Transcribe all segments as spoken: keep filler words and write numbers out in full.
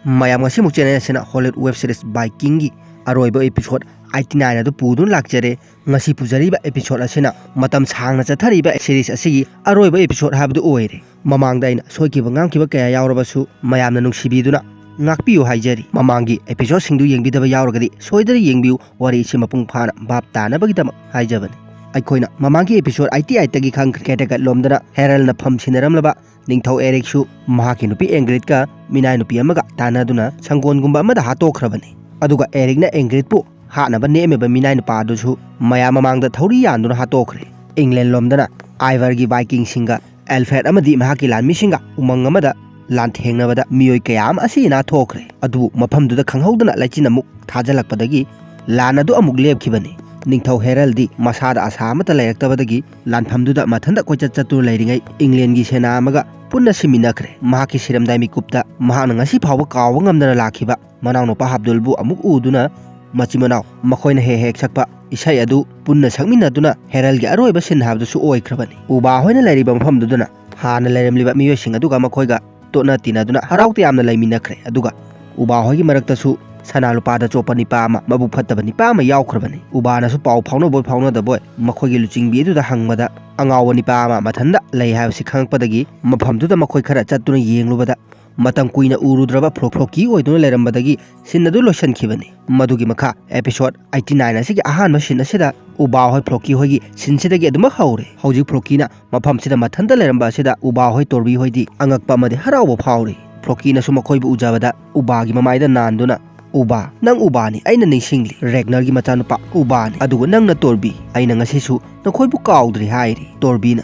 ꯃꯌꯥꯝ, ꯉꯁꯤꯃꯨꯛ ꯆꯦꯅꯦꯜ ꯑꯁꯤꯅ Hollywood web series ꯕꯥꯏꯀꯤꯡꯒꯤ ꯑꯔꯣꯏꯕ ꯑꯦꯄꯤꯁꯣꯗ ꯑꯥꯏꯇꯤ ꯅꯥꯏꯟ ꯑꯗꯨ ꯄꯨꯗꯨꯅ ꯂꯥꯛꯆꯔꯦ꯫ ꯉꯁꯤ ꯄꯨꯖꯔꯤꯕ ꯑꯦꯄꯤꯁꯣꯗ ꯑꯁꯤꯅ ꯃꯇꯝ ꯁꯥꯡꯅ ꯆꯠꯊꯔꯤꯕ ꯁꯤꯔꯤꯁ ꯑꯁꯤꯒꯤ ꯑꯔꯣꯏꯕ ꯑꯦꯄꯤꯁꯣꯗ ꯍꯥꯏꯕꯗꯨ ꯑꯣꯏꯔꯦ꯫ ꯃꯃꯥꯡꯗ ꯑꯩꯅ ꯁꯣꯏꯈꯤꯕ ꯉꯥꯝꯈꯤꯕ ꯀꯌꯥ ꯌꯥꯎꯔꯕꯁꯨ ꯃꯌꯥꯝꯅ ꯅꯨꯡꯁꯤꯕꯤꯗꯨꯅ ꯉꯥꯛꯄꯤꯌꯨ ꯍꯥꯏꯖꯔꯤ꯫ ꯃꯃꯥꯡꯒꯤ ꯑꯦꯄꯤꯁꯣꯗꯁꯤꯡꯗꯨ ꯌꯦꯡꯕꯤꯗꯕ ꯌꯥꯎꯔꯒꯗꯤ ꯁꯣꯏꯗꯅ ꯌꯦꯡꯕꯤꯌꯨ, ꯋꯥꯔꯤ ꯑꯁꯤ ꯃꯄꯨꯡ ꯐꯥꯅ ꯚꯥꯞ ꯇꯥꯅꯕꯒꯤꯗꯃꯛ ꯍꯥꯏꯖꯕꯅꯤ꯫ ꯑꯩꯈꯣꯏꯅ ꯃꯃꯥꯡꯒꯤ ꯑꯦꯄꯤꯁꯣꯗ ꯑꯥꯏꯇꯤ ꯑꯥꯏꯠꯇꯒꯤ ꯈꯪꯈ꯭ꯔꯦ, ꯀꯦꯇꯦꯀꯠ ꯂꯣꯝꯗꯅ ꯍꯦꯔꯜꯅ ꯐꯝ ꯁꯤꯟꯅꯔꯝꯂꯕ ꯅꯤꯡꯊꯧ ꯑꯦꯔꯤꯛꯁꯨ ꯃꯍꯥꯛꯀꯤ ꯅꯨꯄꯤ ꯑꯦꯡꯒ꯭ꯔꯤꯠꯀ ꯃꯤꯅꯥꯏ ꯅꯨꯄꯤ ꯑꯃꯒ ꯇꯥꯟꯅꯗꯨꯅ ꯁꯪꯒꯣꯟꯒꯨꯝꯕ ꯑꯃꯗ ꯍꯥꯠꯇꯣꯛꯈ꯭ꯔꯕꯅꯤ꯫ ꯑꯗꯨꯒ ꯑꯦꯔꯤꯛꯅ ꯑꯦꯡꯒ꯭ꯔꯤꯠꯄꯨ ꯍꯥꯠꯅꯕ ꯅꯦꯛꯑꯝꯃꯤꯕ ꯃꯤꯅꯥꯏ ꯅꯨꯄꯥ ꯑꯗꯨꯁꯨ ꯃꯌꯥꯝ ꯃꯃꯥꯡꯗ ꯊꯧꯔꯤ ꯌꯥꯟꯗꯨꯅ ꯍꯥꯠꯇꯣꯛꯈ꯭ꯔꯦ꯫ ꯏꯪꯂꯦꯟ ꯂꯣꯝꯗꯅ ꯑꯥꯏꯚꯔꯒꯤ ꯕꯥꯏꯀꯤꯡꯁꯤꯡꯒ ꯑꯦꯜꯐ꯭ꯔꯦꯗ ꯑꯃꯗꯤ ꯃꯍꯥꯛꯀꯤ ꯂꯥꯟꯃꯤꯁꯤꯡꯒ ꯎꯃꯪ ꯑꯃꯗ ꯂꯥꯟꯊꯦꯡꯅꯕꯗ ꯃꯤꯑꯣꯏ ꯀꯌꯥ ꯑꯃ ꯑꯁꯤ ꯑꯅꯥ ꯊꯣꯛꯈ꯭ꯔꯦ꯫ ꯑꯗꯨꯕꯨ ꯃꯐꯝꯗꯨꯗ ꯈꯪꯍꯧꯗꯅ ꯂꯩꯆꯤꯟ ꯑꯃꯨꯛ ꯊꯥꯖꯤꯜꯂꯛꯄꯗꯒꯤ ꯂꯥꯟ ꯑꯗꯨ ꯑꯃꯨꯛ ꯂꯦꯞꯈꯤꯕꯅꯤ꯫ ꯅꯤꯡꯊꯧ ꯍꯦꯔꯜꯗꯤ ꯃꯁꯥꯗ ꯑꯁꯥ ꯑꯃꯠꯇ ꯂꯩꯔꯛꯇꯕꯗꯒꯤ ꯂꯥꯟꯐꯝꯗꯨꯗ ꯃꯊꯟꯇ ꯀꯣꯏꯆꯠ ꯆꯠꯇꯨꯅ ꯂꯩꯔꯤꯉꯩ ꯏꯪꯂꯦꯟꯒꯤ ꯁꯦꯅꯥ ꯑꯃꯒ ꯄꯨꯟꯅ ꯁꯤꯃꯤꯟꯅꯈ꯭ꯔꯦ꯫ ꯃꯍꯥꯛꯀꯤ ꯁꯤꯔꯝꯗꯥꯏ ꯃꯤꯀꯨꯞꯇ ꯃꯍꯥꯛꯅ ꯉꯁꯤ ꯐꯥꯎꯕ ꯀꯥꯎꯕ ꯉꯝꯗꯅ ꯂꯥꯛꯈꯤꯕ ꯃꯅꯥꯎꯅꯨꯄꯥ ꯍꯥꯕꯗꯨꯜꯕꯨ ꯑꯃꯨꯛ ꯎꯗꯨꯅ ꯃꯆꯤꯟ ꯃꯅꯥꯎ ꯃꯈꯣꯏꯅ ꯍꯦꯛ ꯍꯦꯛ ꯁꯛꯄ ꯏꯁꯩ ꯑꯗꯨ ꯄꯨꯟꯅ ꯁꯛꯃꯤꯟꯅꯗꯨꯅ ꯍꯦꯔꯜꯒꯤ ꯑꯔꯣꯏꯕ ꯁꯤꯟ ꯍꯥꯏꯕꯗꯨꯁꯨ ꯑꯣꯏꯈ꯭ꯔꯕꯅꯤ꯫ ꯎꯕꯥ ꯍꯣꯏꯅ ꯂꯩꯔꯤꯕ ꯃꯐꯝꯗꯨꯗꯅ ꯍꯥꯟꯅ ꯂꯩꯔꯝꯂꯤꯕ ꯃꯤꯑꯣꯏꯁꯤꯡ ꯑꯗꯨꯒ ꯃꯈꯣꯏꯒ ꯇꯣꯠꯅ ꯇꯤꯟꯅꯗꯨꯅ ꯍꯔꯥꯎ ꯇꯌꯥꯝꯅ ꯂꯩꯃꯤꯟꯅꯈ꯭ꯔꯦ꯫ ꯑꯗꯨꯒ ꯎꯕꯥ ꯍꯣꯏꯒꯤ ꯃꯔꯛꯇꯁꯨ ꯁꯅꯥ ꯂꯨꯄꯥꯗ ꯆꯣꯞꯄ ꯅꯤꯄꯥ ꯑꯃ, ꯃꯕꯨꯛ ꯐꯠꯇꯕ ꯅꯤꯄꯥ ꯑꯃ ꯌꯥꯎꯈ꯭ꯔꯕꯅꯤ꯫ ꯎꯕꯥꯅꯁꯨ ꯄꯥꯎ ꯐꯥꯎꯅꯕꯣꯏ ꯐꯥꯎꯅꯗꯕꯣꯏ ꯃꯈꯣꯏꯒꯤ ꯂꯨꯆꯤꯡꯕꯤ ꯑꯗꯨꯗ ꯍꯪꯕꯗ ꯑꯉꯥꯎꯕ ꯅꯤꯄꯥ ꯑꯃ ꯃꯊꯟꯇ ꯂꯩ ꯍꯥꯏꯕꯁꯤ ꯈꯪꯉꯛꯄꯗꯒꯤ ꯃꯐꯝꯗꯨꯗ ꯃꯈꯣꯏ ꯈꯔ ꯆꯠꯇꯨꯅ ꯌꯦꯡꯂꯨꯕꯗ ꯃꯇꯝ ꯀꯨꯏꯅ ꯎꯔꯨꯗ꯭ꯔꯕ ꯐ꯭ꯂꯣ-, ꯐ꯭ꯂꯣꯀꯤ ꯑꯣꯏꯗꯨꯅ ꯂꯩꯔꯝꯕꯗꯒꯤ ꯁꯤꯟ ꯑꯗꯨ ꯂꯣꯏꯁꯤꯟꯈꯤꯕꯅꯤ꯫ ꯃꯗꯨꯒꯤ ꯃꯈꯥ ꯑꯦꯄꯤꯁꯣꯗ ꯑꯥꯏꯇꯤ ꯅꯥꯏꯟ ꯑꯁꯤꯒꯤ ꯑꯍꯥꯟꯕ ꯁꯤꯟ ꯑꯁꯤꯗ ꯎꯕꯥ ꯍꯣꯏ ꯐ꯭ꯂꯣꯀꯤ ꯍꯣꯏꯒꯤ ꯁꯤꯟꯁꯤꯗꯒꯤ ꯑꯗꯨꯃꯛ ꯍꯧꯔꯦ꯫ ꯍꯧꯖꯤꯛ ꯐ꯭ꯂꯣꯀꯤꯅ ꯃꯐꯝꯁꯤꯗ ꯃꯊꯟꯇ ꯂꯩꯔꯝꯕ ꯑꯁꯤꯗ ꯎꯕꯥ ꯍꯣꯏ, ꯇꯣꯔꯕꯤ ꯍꯣꯏꯗꯤ ꯑꯉꯛꯄ ꯑꯃꯗꯤ ꯍꯔꯥꯎꯕ ꯐꯥꯎꯔꯤ꯫ ꯐ꯭ꯂꯣꯀꯤꯅꯁꯨ ꯃꯈꯣꯏꯕꯨ ꯎꯖꯕꯗ ꯎꯕꯥꯒꯤ ꯃꯃꯥꯏꯗ ꯅꯥꯟꯗꯨꯅ, "ꯎꯕꯥ, ꯅꯪ ꯎꯕꯥꯅꯤ, ꯑꯩꯅ ꯅꯤꯡꯁꯤꯡꯂꯤ꯫ ꯔꯦꯒꯅꯔꯒꯤ ꯃꯆꯥꯅꯨꯄꯥ ꯎꯕꯥꯅꯤ, ꯑꯗꯨꯒ ꯅꯪꯅ ꯇꯣꯔꯕꯤ꯫ ꯑꯩꯅ ꯉꯁꯤꯁꯨ ꯅꯈꯣꯏꯕꯨ ꯀꯥꯎꯗ꯭ꯔꯤ" ꯍꯥꯏꯔꯤ꯫ ꯇꯣꯔꯕꯤꯅ,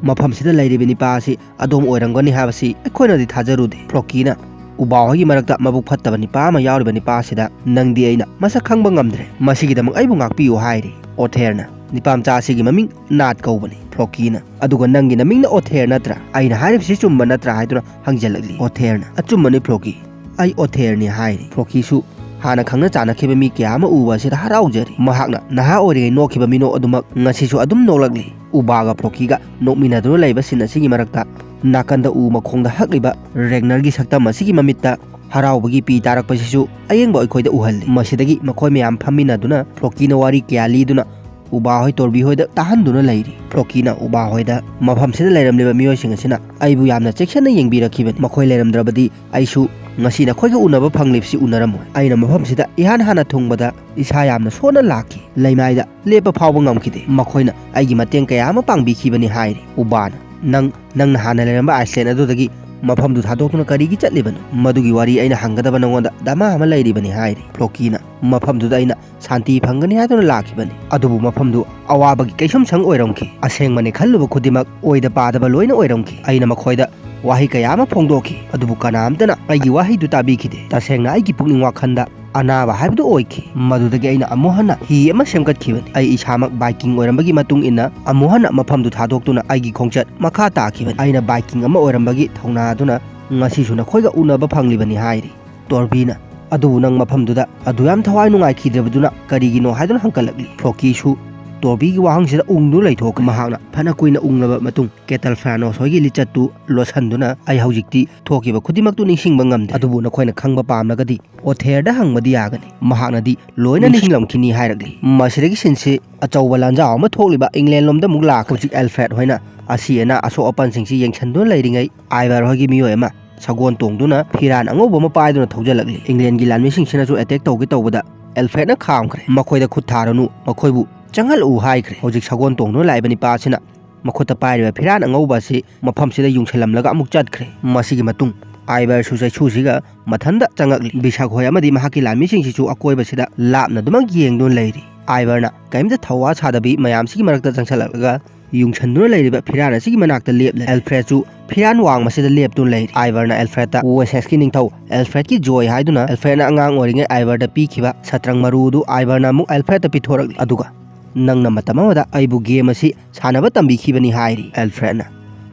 "ꯃꯐꯝꯁꯤꯗ ꯂꯩꯔꯤꯕ ꯅꯤꯄꯥ ꯑꯁꯤ ꯑꯗꯣꯝ ꯑꯣꯏꯔꯝꯒꯅꯤ ꯍꯥꯏꯕꯁꯤ ꯑꯩꯈꯣꯏꯅꯗꯤ ꯊꯥꯖꯔꯨꯗꯦ"꯫ ꯐ꯭ꯂꯣꯀꯤꯅ, "ꯎꯕꯥ ꯍꯣꯏꯒꯤ ꯃꯔꯛꯇ ꯃꯕꯨꯛ ꯐꯠꯇꯕ ꯅꯤꯄꯥ ꯑꯃ ꯌꯥꯎꯔꯤꯕ ꯅꯤꯄꯥ ꯑꯁꯤꯗ ꯅꯪꯗꯤ ꯑꯩꯅ ꯃꯁꯛ ꯈꯪꯕ ꯉꯝꯗ꯭ꯔꯦ꯫ ꯃꯁꯤꯒꯤꯗꯃꯛ ꯑꯩꯕꯨ ꯉꯥꯛꯄꯤꯌꯨ" ꯍꯥꯏꯔꯤ꯫ ꯑꯣꯊꯦꯔꯅ, "ꯅꯤꯄꯥ ꯃꯆꯥ ꯑꯁꯤꯒꯤ ꯃꯃꯤꯡ ꯅꯥꯠ ꯀꯧꯕꯅꯤ, ꯐ꯭ꯂꯣꯀꯤꯅ꯫ ꯑꯗꯨꯒ ꯅꯪꯒꯤ ꯅꯃꯤꯡꯅ ꯑꯣꯊꯦꯔ ꯅꯠꯇ꯭ꯔꯥ? ꯑꯩꯅ ꯍꯥꯏꯔꯤꯕꯁꯤ ꯆꯨꯝꯕ ꯅꯠꯇ꯭ꯔꯥ?" ꯍꯥꯏꯗꯨꯅ ꯍꯪꯖꯜꯂꯛꯂꯤ꯫ ꯑꯣꯊꯦꯔꯅ, "ꯑꯆꯨꯝꯕꯅꯤ ꯐ꯭ꯂꯣꯀꯤ, ꯑꯩ ꯑꯣꯊꯦꯔꯅꯤ" ꯍꯥꯏꯔꯤ꯫ ꯐ꯭ꯂꯣꯀꯤꯁꯨ ꯍꯥꯟꯅ ꯈꯪꯅ ꯆꯥꯟꯅꯈꯤꯕ ꯃꯤ ꯀꯌꯥ ꯑꯃ ꯎꯕ ꯑꯁꯤꯗ ꯍꯔꯥꯎꯖꯔꯤ꯫ ꯃꯍꯥꯛꯅ ꯅꯍꯥ ꯑꯣꯏꯔꯤꯉꯩ ꯅꯣꯛꯈꯤꯕ ꯃꯤꯅꯣꯛ ꯑꯗꯨꯃꯛ ꯉꯁꯤꯁꯨ ꯑꯗꯨꯝ ꯅꯣꯛꯂꯛꯂꯤ꯫ ꯎꯕꯥꯒ ꯐ꯭ꯂꯣꯀꯤꯒ ꯅꯣꯛꯃꯤꯟꯅꯗꯨꯅ ꯂꯩꯕ ꯁꯤꯟ ꯑꯁꯤꯒꯤ ꯃꯔꯛꯇ ꯅꯥꯀꯟꯗ ꯎ ꯃꯈꯣꯡꯗ ꯍꯛꯂꯤꯕ ꯔꯦꯒꯅꯔꯒꯤ ꯁꯛꯇꯝ ꯑꯁꯤꯒꯤ ꯃꯃꯤꯠꯇ ꯍꯔꯥꯎꯕꯒꯤ ꯄꯤ ꯇꯥꯔꯛꯄꯁꯤꯁꯨ ꯑꯌꯦꯡꯕ ꯑꯩꯈꯣꯏꯗ ꯎꯍꯜꯂꯤ꯫ ꯃꯁꯤꯗꯒꯤ ꯃꯈꯣꯏ ꯃꯌꯥꯝ ꯐꯝꯃꯤꯟꯅꯗꯨꯅ ꯐ꯭ꯂꯣꯀꯤꯅ ꯋꯥꯔꯤ ꯀꯌꯥ ꯂꯤꯗꯨꯅ ꯎꯕꯥ ꯍꯣꯏ, ꯇꯣꯔꯕꯤ ꯍꯣꯏꯗ ꯇꯥꯍꯟꯗꯨꯅ ꯂꯩꯔꯤ꯫ ꯐ꯭ꯂꯣꯀꯤꯅ ꯎꯕꯥ ꯍꯣꯏꯗ ꯃꯐꯝꯁꯤꯗ ꯂꯩꯔꯝꯂꯤꯕ ꯃꯤꯑꯣꯏꯁꯤꯡ ꯑꯁꯤꯅ ꯑꯩꯕꯨ ꯌꯥꯝꯅ ꯆꯦꯛꯁꯤꯟꯅ ꯌꯦꯡꯕꯤꯔꯛꯈꯤꯕꯅꯤ꯫ ꯃꯈꯣꯏ ꯂꯩꯔꯝꯗ꯭ꯔꯕꯗꯤ ꯑꯩꯁꯨ ꯉꯁꯤ ꯅꯈꯣꯏꯒ ꯎꯅꯕ ꯐꯪꯂꯤꯕꯁꯤ ꯎꯅꯔꯝꯃꯣꯏ꯫ ꯑꯩꯅ ꯃꯐꯝꯁꯤꯗ ꯏꯍꯥꯟ ꯍꯥꯟꯅ ꯊꯨꯡꯕꯗ ꯏꯁꯥ ꯌꯥꯝꯅ ꯁꯣꯟꯅ ꯂꯥꯛꯈꯤ꯫ ꯂꯩꯃꯥꯏꯗ ꯂꯦꯞꯄ ꯐꯥꯎꯕ ꯉꯝꯈꯤꯗꯦ꯫ ꯃꯈꯣꯏꯅ ꯑꯩꯒꯤ ꯃꯇꯦꯡ ꯀꯌꯥ ꯑꯃ ꯄꯥꯡꯕꯤꯈꯤꯕꯅꯤ ꯍꯥꯏꯔꯤ꯫ ꯎꯕꯥꯅ, "ꯅꯪ, ꯅꯪꯅ ꯍꯥꯟꯅ ꯂꯩꯔꯝꯕ ꯑꯥꯏꯁꯂꯦꯟ ꯑꯗꯨꯗꯒꯤ ꯃꯐꯝꯗꯨ ꯊꯥꯗꯣꯛꯇꯨꯅ ꯀꯔꯤꯒꯤ ꯆꯠꯂꯤꯕꯅꯣ? ꯃꯗꯨꯒꯤ ꯋꯥꯔꯤ ꯑꯩꯅ ꯍꯪꯒꯗꯕ ꯅꯉꯣꯟꯗ ꯗꯃꯥ ꯑꯃ ꯂꯩꯔꯤꯕꯅꯤ" ꯍꯥꯏꯔꯤ꯫ ꯐ꯭ꯂꯣꯀꯤꯅ, "ꯃꯐꯝꯗꯨꯗ ꯑꯩꯅ ꯁꯥꯟꯇꯤ ꯐꯪꯒꯅꯤ ꯍꯥꯏꯗꯨꯅ ꯂꯥꯛꯈꯤꯕꯅꯤ, ꯑꯗꯨꯕꯨ ꯃꯐꯝꯗꯨ ꯑꯋꯥꯕꯒꯤ ꯀꯩꯁꯨꯝꯁꯪ ꯑꯣꯏꯔꯝꯈꯤ꯫ ꯑꯁꯦꯡꯕꯅꯤ ꯈꯜꯂꯨꯕ ꯈꯨꯗꯤꯡꯃꯛ ꯑꯣꯏꯗ ꯄꯥꯗꯕ ꯂꯣꯏꯅ ꯑꯣꯏꯔꯝꯈꯤ꯫ ꯑꯩꯅ ꯃꯈꯣꯏꯗ ꯋꯥꯍꯩ ꯀꯌꯥ ꯑꯃ ꯐꯣꯡꯗꯣꯛꯈꯤ, ꯑꯗꯨꯕꯨ ꯀꯅꯥꯝꯇꯅ ꯑꯩꯒꯤ ꯋꯥꯍꯩꯗꯨ ꯇꯥꯕꯤꯈꯤꯗꯦ꯫ ꯇꯁꯦꯡꯅ ꯑꯩꯒꯤ ꯄꯨꯛꯅꯤꯡ ꯋꯥꯈꯜꯗ ꯑꯅꯥꯕ ꯍꯥꯏꯕꯗꯨ ꯑꯣꯏꯈꯤ꯫ ꯃꯗꯨꯗꯒꯤ ꯑꯩꯅ ꯑꯃꯨꯛ ꯍꯟꯅ ꯍꯤ ꯑꯃ ꯁꯦꯝꯒꯠꯈꯤꯕꯅꯤ꯫ ꯑꯩ ꯏꯁꯥꯃꯛ ꯕꯥꯏꯀꯤꯡ ꯑꯣꯏꯔꯝꯕꯒꯤ ꯃꯇꯨꯡ ꯏꯟꯅ ꯑꯃꯨꯛ ꯍꯟꯅ ꯃꯐꯝꯗꯨ ꯊꯥꯗꯣꯛꯇꯨꯅ ꯑꯩꯒꯤ ꯈꯣꯡꯆꯠ ꯃꯈꯥ ꯇꯥꯈꯤꯕꯅꯤ꯫ ꯑꯩꯅ ꯕꯥꯏꯀꯤꯡ ꯑꯃ ꯑꯣꯏꯔꯝꯕꯒꯤ ꯊꯧꯅꯥ ꯑꯗꯨꯅ ꯉꯁꯤꯁꯨ ꯅꯈꯣꯏꯒ ꯎꯅꯕ ꯐꯪꯂꯤꯕꯅꯤ" ꯍꯥꯏꯔꯤ꯫ ꯇꯣꯔꯕꯤꯅ, "ꯑꯗꯨꯕꯨ ꯅꯪ ꯃꯐꯝꯗꯨꯗ ꯑꯗꯨ ꯌꯥꯝ ꯊꯋꯥꯏ ꯅꯨꯡꯉꯥꯏꯈꯤꯗ꯭ꯔꯕꯗꯨꯅ ꯀꯔꯤꯒꯤꯅꯣ?" ꯍꯥꯏꯗꯨꯅ ꯍꯪꯒꯠꯂꯛꯂꯤ꯫ ꯐ꯭ꯂꯣꯀꯤꯁꯨ ꯇꯣꯔꯕꯤꯒꯤ ꯋꯥꯍꯪꯁꯤꯗ ꯎꯪꯗꯨꯅ ꯂꯩꯊꯣꯛꯈ꯭ꯔꯦ꯫ ꯃꯍꯥꯛꯅ ꯐꯅ ꯀꯨꯏꯅ ꯎꯪꯂꯕ ꯃꯇꯨꯡ ꯀꯦꯇꯜ ꯐ꯭ꯔꯥꯅꯣꯁ ꯍꯣꯏꯒꯤ ꯂꯤꯆꯠꯇꯨ ꯂꯣꯠꯁꯟꯗꯨꯅ, "ꯑꯩ ꯍꯧꯖꯤꯛꯇꯤ ꯊꯣꯛꯈꯤꯕ ꯈꯨꯗꯤꯡꯃꯛꯇꯨ ꯅꯤꯡꯁꯤꯡꯕ ꯉꯝꯗꯦ, ꯑꯗꯨꯕꯨ ꯅꯈꯣꯏꯅ ꯈꯪꯕ ꯄꯥꯝꯂꯒꯗꯤ ꯑꯣꯊꯦꯔꯗ ꯍꯪꯕꯗꯤ ꯌꯥꯒꯅꯤ, ꯃꯍꯥꯛꯅꯗꯤ ꯂꯣꯏꯅ ꯅꯤꯡꯁꯤꯡꯂꯝꯈꯤꯅꯤ" ꯍꯥꯏꯔꯛꯂꯤ꯫ ꯃꯁꯤꯗꯒꯤ ꯁꯤꯟꯁꯤ ꯑꯆꯧꯕ ꯂꯥꯟꯖꯥꯎ ꯑꯃ ꯊꯣꯛꯂꯤꯕ ꯏꯪꯂꯦꯟ ꯂꯣꯝꯗ ꯑꯃꯨꯛ ꯂꯥꯛꯈ꯭ꯔꯦ꯫ ꯍꯧꯖꯤꯛ ꯑꯦꯜꯐ꯭ꯔꯦꯗ ꯍꯣꯏꯅ ꯑꯁꯤ ꯑꯅꯥ ꯑꯁꯣꯛ ꯑꯄꯟꯁꯤꯡꯁꯤ ꯌꯦꯡꯁꯤꯟꯗꯨꯅ ꯂꯩꯔꯤꯉꯩ, ꯑꯥꯏꯚꯔ ꯍꯣꯏꯒꯤ ꯃꯤꯑꯣꯏ ꯑꯃ ꯁꯒꯣꯜ ꯇꯣꯡꯗꯨꯅ ꯐꯤꯔꯥꯟ ꯑꯉꯧꯕ ꯑꯃ ꯄꯥꯏꯗꯨꯅ ꯊꯧꯖꯤꯜꯂꯛꯂꯤ꯫ ꯏꯪꯂꯦꯟꯒꯤ ꯂꯥꯟꯃꯤꯁꯤꯡꯁꯤꯅꯁꯨ ꯑꯦꯇꯦꯛ ꯇꯧꯒꯦ ꯇꯧꯕꯗ ꯑꯦꯜꯐ꯭ꯔꯦꯗꯅ ꯈꯥꯝꯈ꯭ꯔꯦ꯫ "ꯃꯈꯣꯏꯗ ꯈꯨꯠ ꯊꯥꯔꯨꯅꯨ, ꯃꯈꯣꯏꯕꯨ ꯆꯪꯍꯜꯂꯛꯎ" ꯍꯥꯏꯈ꯭ꯔꯦ꯫ ꯍꯧꯖꯤꯛ ꯁꯒꯣꯜ ꯇꯣꯡꯗꯨꯅ ꯂꯥꯛꯏꯕ ꯅꯤꯄꯥ ꯑꯁꯤꯅ ꯃꯈꯨꯠꯇ ꯄꯥꯏꯔꯤꯕ ꯐꯤꯔꯥꯟ ꯑꯉꯧꯕ ꯑꯁꯤ ꯃꯐꯝꯁꯤꯗ ꯌꯨꯡꯁꯤꯜꯂꯝꯂꯒ ꯑꯃꯨꯛ ꯆꯠꯈ꯭ꯔꯦ꯫ ꯃꯁꯤꯒꯤ ꯃꯇꯨꯡ ꯑꯥꯏꯚꯔꯁꯨ ꯆꯩꯁꯨꯁꯤꯒ ꯃꯊꯟꯇ ꯆꯪꯉꯛꯂꯤ꯫ ꯕꯤꯁꯛ ꯍꯣꯏ ꯑꯃꯗꯤ ꯃꯍꯥꯛꯀꯤ ꯂꯥꯟꯃꯤꯁꯤꯡꯁꯤꯁꯨ ꯑꯀꯣꯏꯕꯁꯤꯗ ꯂꯥꯞꯅꯗꯨꯃꯛ ꯌꯦꯡꯗꯨꯅ ꯂꯩꯔꯤ꯫ ꯑꯥꯏꯚꯔꯅ ꯀꯔꯤꯝꯇ ꯊꯧꯋꯥ ꯁꯥꯗꯕꯤ ꯃꯌꯥꯝꯁꯤꯒꯤ ꯃꯔꯛꯇ ꯆꯪꯁꯤꯜꯂꯛꯂꯒ ꯌꯨꯡꯁꯟꯗꯨꯅ ꯂꯩꯔꯤꯕ ꯐꯤꯔꯥꯟ ꯑꯁꯤꯒꯤ ꯃꯅꯥꯛꯇ ꯂꯦꯞꯂꯦ꯫ ꯑꯦꯜꯐ꯭ꯔꯦꯗꯁꯨ ꯐꯤꯔꯥꯟ ꯋꯥꯡꯃꯁꯤꯗ ꯂꯦꯞꯇꯨꯅ ꯂꯩꯔꯤ꯫ ꯑꯥꯏꯚꯔꯅ ꯑꯦꯜꯐ꯭ꯔꯦꯗꯇ ꯋꯦꯁꯦꯁꯀꯤ ꯅꯤꯡꯊꯧ ꯑꯦꯜꯐ꯭ꯔꯦꯗꯀꯤ ꯖꯣꯏ ꯍꯥꯏꯗꯨꯅ ꯑꯦꯜꯐ꯭ꯔꯦꯗꯅ ꯑꯉꯥꯡ ꯑꯣꯏꯔꯤꯉꯩ ꯑꯥꯏꯚꯔꯗ ꯄꯤꯈꯤꯕ ꯁꯇ꯭ꯔꯪ ꯃꯔꯨ ꯑꯗꯨ ꯑꯥꯏꯚꯔꯅ ꯑꯃꯨꯛ ꯑꯦꯜꯐ꯭ꯔꯦꯗꯇ ꯄꯤꯊꯣꯔꯛꯂꯤ꯫ ꯑꯗꯨꯒ, "ꯅꯪꯅ ꯃꯇꯝ ꯑꯃꯗ ꯑꯩꯕꯨ ꯒꯦꯝ ꯑꯁꯤ ꯁꯥꯟꯅꯕ ꯇꯝꯕꯤꯈꯤꯕꯅꯤ" ꯍꯥꯏꯔꯤ꯫ ꯑꯦꯜꯐ꯭ꯔꯦꯗꯅ,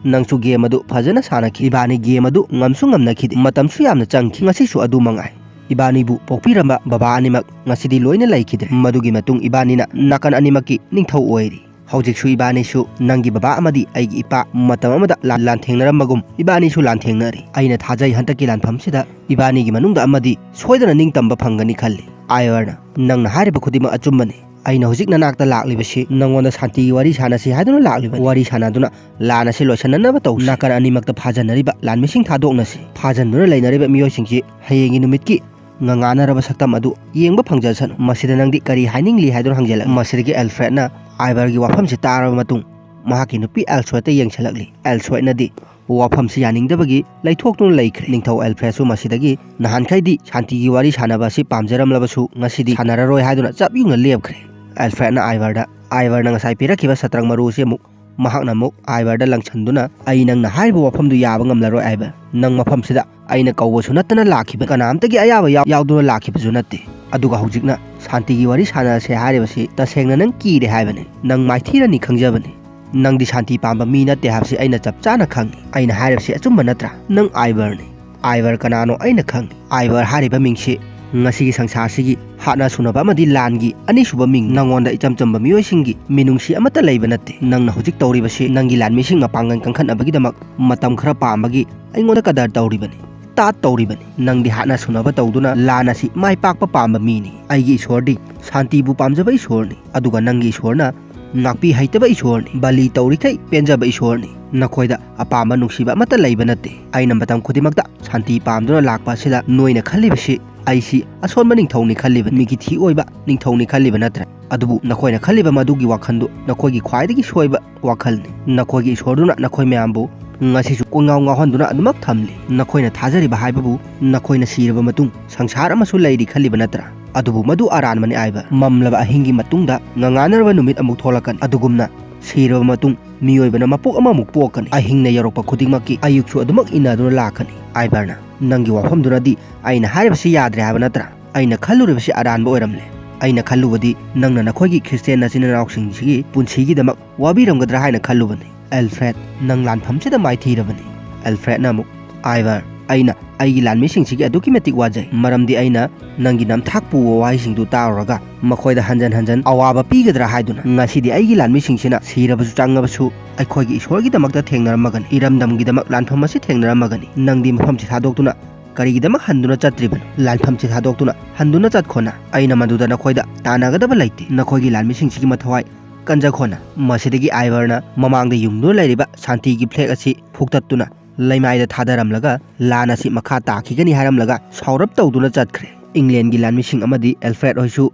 "ꯅꯪꯁꯨ ꯒꯦꯝ ꯑꯗꯨ ꯐꯖꯅ ꯁꯥꯟꯅꯈꯤ꯫ ꯏꯕꯥꯅꯤ ꯒꯦꯝ ꯑꯗꯨ ꯉꯝꯁꯨ ꯉꯝꯅꯈꯤꯗꯦ꯫ ꯃꯇꯝꯁꯨ ꯌꯥꯝꯅ ꯆꯪꯈꯤ꯫ ꯉꯁꯤꯁꯨ ꯑꯗꯨ ꯃꯉꯥꯏ꯫ ꯏꯕꯥꯅꯤꯕꯨ ꯄꯣꯛꯄꯤꯔꯝꯕ ꯕꯕꯥ ꯑꯅꯤꯃꯛ ꯉꯁꯤꯗꯤ ꯂꯣꯏꯅ ꯂꯩꯈꯤꯗ꯭ꯔꯦ꯫ ꯃꯗꯨꯒꯤ ꯃꯇꯨꯡ ꯏꯕꯥꯅꯤꯅ ꯅꯥꯀꯟ ꯑꯅꯤꯃꯛꯀꯤ ꯅꯤꯡꯊꯧ ꯑꯣꯏꯔꯤ꯫ ꯍꯧꯖꯤꯛꯁꯨ ꯏꯕꯥꯅꯤꯁꯨ ꯅꯪꯒꯤ ꯕꯕꯥ ꯑꯃꯗꯤ ꯑꯩꯒꯤ ꯏꯄꯥ ꯃꯇꯝ ꯑꯃꯗ ꯂꯥꯟ-, ꯂꯥꯟꯊꯦꯡꯅꯔꯝꯕꯒꯨꯝ ꯏꯕꯥꯅꯤꯁꯨ ꯂꯥꯟꯊꯦꯡꯅꯔꯤ꯫ ꯑꯩꯅ ꯊꯥꯖꯩ ꯍꯟꯗꯛꯀꯤ ꯂꯥꯟꯐꯝꯁꯤꯗ ꯏꯕꯥꯅꯤꯒꯤ ꯃꯅꯨꯡꯗ ꯑꯃꯗꯤ ꯁꯣꯏꯗꯅ ꯅꯤꯡꯇꯝꯕ ꯐꯪꯒꯅꯤ ꯈꯜꯂꯤ꯫ ꯑꯥꯏꯚꯔꯅ, ꯅꯪꯅ ꯍꯥꯏꯔꯤꯕ ꯈꯨꯗꯤꯡꯃꯛ ꯑꯆꯨꯝꯕꯅꯤ꯫ ꯑꯩꯅ ꯍꯧꯖꯤꯛ ꯅꯅꯥꯛꯇ ꯂꯥꯛꯂꯤꯕꯁꯤ ꯅꯪꯉꯣꯟꯗ ꯁꯥꯟꯇꯤꯒꯤ ꯋꯥꯔꯤ ꯁꯥꯟꯅꯁꯤ ꯍꯥꯏꯗꯨꯅ ꯂꯥꯛꯂꯤꯕꯅꯤ꯫ ꯋꯥꯔꯤ ꯁꯥꯟꯅꯗꯨꯅ ꯂꯥꯟ ꯑꯁꯤ ꯂꯣꯏꯁꯤꯟꯅꯅꯕ ꯇꯧꯁꯤ꯫ ꯅꯥꯀꯟ ꯑꯅꯤꯃꯛꯇ ꯐꯥꯖꯟꯅꯔꯤꯕ ꯂꯥꯟꯃꯤꯁꯤꯡ ꯊꯥꯗꯣꯛꯅꯁꯤ꯫ ꯐꯥꯖꯟꯗꯨꯅ ꯂꯩꯅꯔꯤꯕ ꯃꯤꯑꯣꯏꯁꯤꯡꯁꯤ ꯍꯌꯦꯡꯒꯤ ꯅꯨꯃꯤꯠꯀꯤ ꯉꯉꯥꯟꯅꯔꯕ ꯁꯛꯇꯝ ꯑꯗꯨ ꯌꯦꯡꯕ ꯐꯪꯖꯁꯅꯨ꯫ ꯃꯁꯤꯗ ꯅꯪꯗꯤ ꯀꯔꯤ ꯍꯥꯏꯅꯤꯡꯂꯤ ꯍꯥꯏꯗꯨꯅ ꯍꯪꯖꯤꯜꯂꯛꯏ꯫ ꯃꯁꯤꯗꯒꯤ ꯑꯦꯜꯐ꯭ꯔꯦꯗꯅ ꯑꯥꯏꯚꯔꯒꯤ ꯋꯥꯐꯝꯁꯤ ꯇꯥꯔꯕ ꯃꯇꯨꯡ ꯃꯍꯥꯛꯀꯤ ꯅꯨꯄꯤ ꯑꯦꯜꯁꯣꯏꯗꯇ ꯌꯦꯡꯁꯤꯜꯂꯛꯂꯤ꯫ ꯑꯦꯜꯁꯣꯏꯗꯅꯗꯤ ꯋꯥꯐꯝꯁꯤ ꯌꯥꯅꯤꯡꯗꯕꯒꯤ ꯂꯩꯊꯣꯛꯇꯨꯅ ꯂꯩꯈ꯭ꯔꯦ꯫ ꯅꯤꯡꯊꯧ ꯑꯦꯜꯐ꯭ꯔꯦꯗꯁꯨ ꯃꯁꯤꯗꯒꯤ ꯅꯍꯥꯟꯈꯩꯗꯤ ꯁꯥꯟꯇꯤꯒꯤ ꯋꯥꯔꯤ ꯁꯥꯟꯅꯕ ꯑꯁꯤ ꯄꯥꯝꯖꯔꯝꯂꯕꯁꯨ ꯉꯁꯤꯗꯤ ꯁꯥꯟꯅꯔꯔꯣꯏ ꯍꯥꯏꯗꯨꯅ ꯆꯞ ꯌꯨꯡꯅ ꯂꯦꯞꯈ꯭ꯔꯦ꯫ ꯑꯦꯜꯐ꯭ꯔꯦꯗꯅ ꯑꯥꯏꯚꯔꯗ, ꯑꯥꯏꯚꯔꯅ ꯉꯁꯥꯏ ꯄꯤꯔꯛꯈꯤꯕ ꯁꯇ꯭ꯔꯪ ꯃꯔꯨ ꯑꯁꯤ ꯑꯃꯨꯛ ꯃꯍꯥꯛꯅ ꯑꯃꯨꯛ ꯑꯥꯏꯚꯔꯗ ꯂꯪꯁꯟꯗꯨꯅ, "ꯑꯩ ꯅꯪꯅ ꯍꯥꯏꯔꯤꯕ ꯋꯥꯐꯝꯗꯨ ꯌꯥꯕ ꯉꯝꯂꯔꯣꯏ ꯑꯥꯏꯚꯔ꯫ ꯅꯪ ꯃꯐꯝꯁꯤꯗ ꯑꯩꯅ ꯀꯧꯕꯁꯨ ꯅꯠꯇꯅ ꯂꯥꯛꯈꯤꯕ, ꯀꯅꯥꯝꯇꯒꯤ ꯑꯌꯥꯕ ꯌꯥꯎ-, ꯌꯥꯎꯗꯨꯅ ꯂꯥꯛꯈꯤꯕꯁꯨ ꯅꯠꯇꯦ꯫ ꯑꯗꯨꯒ ꯍꯧꯖꯤꯛꯅ ꯁꯥꯟꯇꯤꯒꯤ ꯋꯥꯔꯤ ꯁꯥꯟꯅꯔꯁꯦ ꯍꯥꯏꯔꯤꯕꯁꯤ ꯇꯁꯦꯡꯅ ꯅꯪ ꯀꯤꯔꯦ ꯍꯥꯏꯕꯅꯤ꯫ ꯅꯪ ꯃꯥꯏꯊꯤꯔꯅꯤ ꯈꯪꯖꯕꯅꯤ꯫ ꯅꯪꯗꯤ ꯁꯥꯟꯇꯤ ꯄꯥꯝꯕ ꯃꯤ ꯅꯠꯇꯦ ꯍꯥꯏꯕꯁꯤ ꯑꯩꯅ ꯆꯞ ꯆꯥꯅ ꯈꯪꯏ꯫ ꯑꯩꯅ ꯍꯥꯏꯔꯤꯕꯁꯤ ꯑꯆꯨꯝꯕ ꯅꯠꯇ꯭ꯔꯥ? ꯅꯪ ꯑꯥꯏꯚꯔꯅꯤ꯫ ꯑꯥꯏꯚꯔ ꯀꯅꯥꯅꯣ ꯑꯩꯅ ꯈꯪꯏ꯫ ꯑꯥꯏꯚꯔ ꯍꯥꯏꯔꯤꯕ ꯃꯤꯡꯁꯤ ꯉꯁꯤꯒꯤ ꯁꯪꯁꯥꯔꯁꯤꯒꯤ ꯍꯥꯠꯅ ꯁꯨꯅꯕ ꯑꯃꯗꯤ ꯂꯥꯟꯒꯤ ꯑꯅꯤꯁꯨꯕ ꯃꯤꯡ꯫ ꯅꯉꯣꯟꯗ ꯏꯆꯝ ꯆꯝꯕ ꯃꯤꯑꯣꯏꯁꯤꯡꯒꯤ ꯃꯤꯅꯨꯡꯁꯤ ꯑꯃꯠꯇ ꯂꯩꯕ ꯅꯠꯇꯦ꯫ ꯅꯪꯅ ꯍꯧꯖꯤꯛ ꯇꯧꯔꯤꯕꯁꯤ ꯅꯪꯒꯤ ꯂꯥꯟꯃꯤꯁꯤꯡ ꯃꯄꯥꯡꯒꯜ ꯀꯟꯈꯠꯅꯕꯒꯤꯗꯃꯛ ꯃꯇꯝ ꯈꯔ ꯄꯥꯝꯕꯒꯤ ꯑꯩꯉꯣꯟꯗ ꯀꯗꯔ ꯇꯧꯔꯤꯕꯅꯤ, ꯇꯥꯠ ꯇꯧꯔꯤꯕꯅꯤ꯫ ꯅꯪꯗꯤ ꯍꯥꯠꯅ ꯁꯨꯅꯕ ꯇꯧꯗꯨꯅ ꯂꯥꯟ ꯑꯁꯤ ꯃꯥꯏ ꯄꯥꯛꯄ ꯄꯥꯝꯕ ꯃꯤꯅꯤ꯫ ꯑꯩꯒꯤ ꯏꯁꯣꯔꯗꯤ ꯁꯥꯟꯇꯤꯕꯨ ꯄꯥꯝꯖꯕ ꯏꯁꯣꯔꯅꯤ, ꯑꯗꯨꯒ ꯅꯪꯒꯤ ꯏꯁꯣꯔꯅ ꯉꯥꯛꯄꯤ ꯍꯩꯇꯕ ꯏꯁꯣꯔꯅꯤ, ꯕꯂꯤ ꯇꯧꯔꯤꯈꯩ ꯄꯦꯟꯖꯕ ꯏꯁꯣꯔꯅꯤ꯫ ꯅꯈꯣꯏꯗ ꯑꯄꯥꯝꯕ ꯅꯨꯡꯁꯤꯕ ꯑꯃꯠꯇ ꯂꯩꯕ ꯅꯠꯇꯦ꯫ ꯑꯩꯅ ꯃꯇꯝ ꯈꯨꯗꯤꯡꯃꯛꯇ ꯁꯥꯟꯇꯤ ꯄꯥꯝꯗꯨꯅ ꯂꯥꯛꯄ ꯑꯁꯤꯗ ꯅꯣꯏꯅ ꯈꯜꯂꯤꯕꯁꯤ ꯑꯩꯁꯤ ꯑꯁꯣꯟꯕ ꯅꯤꯡꯊꯧꯅꯤ ꯈꯜꯂꯤꯕ, ꯃꯤꯒꯤ ꯊꯤ ꯑꯣꯏꯕ ꯅꯤꯡꯊꯧꯅꯤ ꯈꯜꯂꯤꯕ ꯅꯠꯇ꯭ꯔꯥ? ꯑꯗꯨꯕꯨ ꯅꯈꯣꯏꯅ ꯈꯜꯂꯤꯕ ꯃꯗꯨꯒꯤ ꯋꯥꯈꯜꯗꯨ ꯅꯈꯣꯏꯒꯤ ꯈ꯭ꯋꯥꯏꯗꯒꯤ ꯁꯣꯏꯕ ꯋꯥꯈꯜꯅꯤ꯫ ꯅꯈꯣꯏꯒꯤ ꯏꯁꯣꯔꯗꯨꯅ ꯅꯈꯣꯏ ꯃꯌꯥꯝꯕꯨ ꯉꯁꯤꯁꯨ ꯀꯣꯏꯉꯥꯎ ꯉꯥꯎꯍꯟꯗꯨꯅ ꯑꯗꯨꯃꯛ ꯊꯝꯂꯤ꯫ ꯅꯈꯣꯏꯅ ꯊꯥꯖꯔꯤꯕ ꯍꯥꯏꯕꯕꯨ ꯅꯈꯣꯏꯅ ꯁꯤꯔꯕ ꯃꯇꯨꯡ ꯁꯪꯁꯥꯔ ꯑꯃꯁꯨ ꯂꯩꯔꯤ ꯈꯜꯂꯤꯕ ꯅꯠꯇ꯭ꯔꯥ? ꯑꯗꯨꯕꯨ ꯃꯗꯨ ꯑꯔꯥꯟꯕꯅꯤ ꯑꯥꯏꯚꯔ꯫ ꯃꯝꯂꯕ ꯑꯍꯤꯡꯒꯤ ꯃꯇꯨꯡꯗ ꯉꯉꯥꯟꯅꯔꯕ ꯅꯨꯃꯤꯠ ꯑꯃꯨꯛ ꯊꯣꯛꯂꯛꯀꯅꯤ꯫ ꯑꯗꯨꯒꯨꯝꯅ ꯁꯤꯔꯕ ꯃꯇꯨꯡ ꯃꯤꯑꯣꯏꯕꯅ ꯃꯄꯣꯛ ꯑꯃꯃꯨꯛ ꯄꯣꯛꯀꯅꯤ꯫ ꯑꯍꯤꯡꯅ ꯌꯧꯔꯛꯄ ꯈꯨꯗꯤꯡꯃꯛꯀꯤ ꯑꯌꯨꯛꯁꯨ ꯑꯗꯨꯃꯛ ꯏꯟꯅꯗꯨꯅ ꯂꯥꯛꯀꯅꯤ꯫ ꯑꯥꯏꯚꯔꯅ, ꯅꯪꯒꯤ ꯋꯥꯐꯝꯗꯨꯅꯗꯤ ꯑꯩꯅ ꯍꯥꯏꯔꯤꯕꯁꯤ ꯌꯥꯗ꯭ꯔꯦ ꯍꯥꯏꯕ ꯅꯠꯇ꯭ꯔꯥ? ꯑꯩꯅ ꯈꯜꯂꯨꯔꯤꯕꯁꯤ ꯑꯔꯥꯟꯕ ꯑꯣꯏꯔꯝꯂꯦ꯫ ꯑꯩꯅ ꯈꯜꯂꯨꯕꯗꯤ ꯅꯪꯅ ꯅꯈꯣꯏꯒꯤ ꯈ꯭ꯔꯤꯁꯇꯤꯌꯥꯟ ꯅꯆꯤꯟ ꯅꯅꯥꯎꯁꯤꯡꯁꯤꯒꯤ ꯄꯨꯟꯁꯤꯒꯤꯗꯃꯛ ꯋꯥꯕꯤꯔꯝꯒꯗ꯭ꯔꯥ ꯍꯥꯏꯅ ꯈꯜꯂꯨꯕꯅꯤ꯫ ꯑꯦꯜꯐ꯭ꯔꯦꯗ, ꯅꯪ ꯂꯥꯟꯐꯝꯁꯤꯗ ꯃꯥꯏꯊꯤꯔꯕꯅꯤ꯫ ꯑꯦꯜꯐ꯭ꯔꯦꯗꯅ ꯑꯃꯨꯛ, ꯑꯥꯏꯚꯔ, ꯑꯩꯅ ꯑꯩꯒꯤ ꯂꯥꯟꯃꯤꯁꯤꯡꯁꯤꯒꯤ ꯑꯗꯨꯛꯀꯤ ꯃꯇꯤꯛ ꯋꯥꯖꯩ, ꯃꯔꯝꯗꯤ ꯑꯩꯅ ꯅꯪꯒꯤ ꯅꯝꯊꯥꯛ ꯄꯨꯕ ꯋꯥꯍꯩꯁꯤꯡꯗꯨ ꯇꯥꯔꯨꯔꯒ ꯃꯈꯣꯏꯗ ꯍꯟꯖꯟ ꯍꯟꯖꯟ ꯑꯋꯥꯕ ꯄꯤꯒꯗ꯭ꯔꯥ ꯍꯥꯏꯗꯨꯅ꯫ ꯉꯁꯤꯗꯤ ꯑꯩꯒꯤ ꯂꯥꯟꯃꯤꯁꯤꯡꯁꯤꯅ ꯁꯤꯔꯕꯁꯨ ꯆꯪꯉꯕꯁꯨ ꯑꯩꯈꯣꯏꯒꯤ ꯏꯁꯣꯔꯒꯤꯗꯃꯛꯇ ꯊꯦꯡꯅꯔꯝꯃꯒꯅꯤ, ꯏꯔꯝꯗꯝꯒꯤꯗꯃꯛ ꯂꯥꯟꯐꯝ ꯑꯁꯤ ꯊꯦꯡꯅꯔꯝꯃꯒꯅꯤ꯫ ꯅꯪꯗꯤ ꯃꯐꯝꯁꯤ ꯊꯥꯗꯣꯛꯇꯨꯅ ꯀꯔꯤꯒꯤꯗꯃꯛ ꯍꯟꯗꯨꯅ ꯆꯠꯇ꯭ꯔꯤꯕꯅꯣ? ꯂꯥꯟꯐꯝꯁꯤ ꯊꯥꯗꯣꯛꯇꯨꯅ ꯍꯟꯗꯨꯅ ꯆꯠꯈꯣꯅ꯫ ꯑꯩꯅ ꯃꯗꯨꯗ ꯅꯈꯣꯏꯗ ꯇꯥꯟꯅꯒꯗꯕ ꯂꯩꯇꯦ꯫ ꯅꯈꯣꯏꯒꯤ ꯂꯥꯟꯃꯤꯁꯤꯡꯁꯤꯒꯤ ꯃꯊꯧꯍꯥꯏ ꯀꯟꯖꯈꯣꯅ꯫ ꯃꯁꯤꯗꯒꯤ ꯑꯥꯏꯕꯔꯅ ꯃꯃꯥꯡꯗ ꯌꯨꯡꯗꯨꯅ ꯂꯩꯔꯤꯕ ꯁꯥꯟꯇꯤꯒꯤ ꯐ꯭ꯂꯦꯛ ꯑꯁꯤ ꯐꯨꯛꯇꯠꯇꯨꯅ ꯂꯩꯃꯥꯏꯗ ꯊꯥꯗꯔꯝꯂꯒ ꯂꯥꯟ ꯑꯁꯤ ꯃꯈꯥ ꯇꯥꯈꯤꯒꯅꯤ ꯍꯥꯏꯔꯝꯂꯒ ꯁꯥꯎꯔꯞ ꯇꯧꯗꯨꯅ ꯆꯠꯈ꯭ꯔꯦ꯫ ꯏꯪꯂꯦꯟꯒꯤ ꯂꯥꯟꯃꯤꯁꯤꯡ ꯑꯃꯗꯤ ꯑꯦꯜꯐ꯭ꯔꯦꯗ ꯍꯣꯏꯁꯨ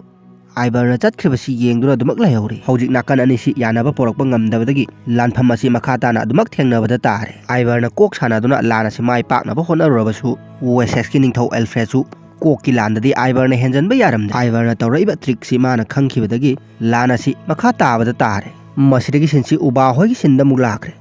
ꯑꯥꯏꯕꯔꯅ ꯆꯠꯈ꯭ꯔꯤꯕꯁꯤ ꯌꯦꯡꯗꯨꯅ ꯑꯗꯨꯃꯛ ꯂꯩꯍꯧꯔꯤ꯫ ꯍꯧꯖꯤꯛ ꯅꯥꯀꯟ ꯑꯅꯤꯁꯤ ꯌꯥꯅꯕ ꯄꯨꯔꯛꯄ ꯉꯝꯗꯕꯗꯒꯤ ꯂꯥꯟꯐꯝ ꯑꯁꯤ ꯃꯈꯥ ꯇꯥꯅ ꯑꯗꯨꯃꯛ ꯊꯦꯡꯅꯕꯗ ꯇꯥꯔꯦ꯫ ꯑꯥꯏꯕꯔꯅ ꯀꯣꯛ ꯁꯥꯟꯅꯗꯨꯅ ꯂꯥꯟ ꯑꯁꯤ ꯃꯥꯏ ꯄꯥꯛꯅꯕ ꯍꯣꯠꯅꯔꯨꯔꯕꯁꯨ ꯋꯦꯁꯦꯁꯀꯤ ꯅꯤꯡꯊꯧ ꯑꯦꯜꯐ꯭ꯔꯦꯗꯁꯨ ꯀꯣꯛꯀꯤ ꯂꯥꯟꯗꯗꯤ ꯑꯥꯏꯕꯔꯅ ꯍꯦꯟꯖꯟꯕ ꯌꯥꯔꯝꯗꯦ꯫ ꯑꯥꯏꯕꯔꯅ ꯇꯧꯔꯛꯏꯕ ꯇ꯭ꯔꯤꯛꯁꯤ ꯃꯥꯅ ꯈꯪꯈꯤꯕꯗꯒꯤ ꯂꯥꯟ ꯑꯁꯤ ꯃꯈꯥ ꯇꯥꯕꯗ ꯇꯥꯔꯦ꯫ ꯃꯁꯤꯗꯒꯤ ꯁꯤꯟꯁꯤ ꯎꯕꯥ ꯍꯣꯏꯒꯤ ꯁꯤꯟꯗ ꯑꯃꯨꯛ ꯂꯥꯛꯈ꯭ꯔꯦ꯫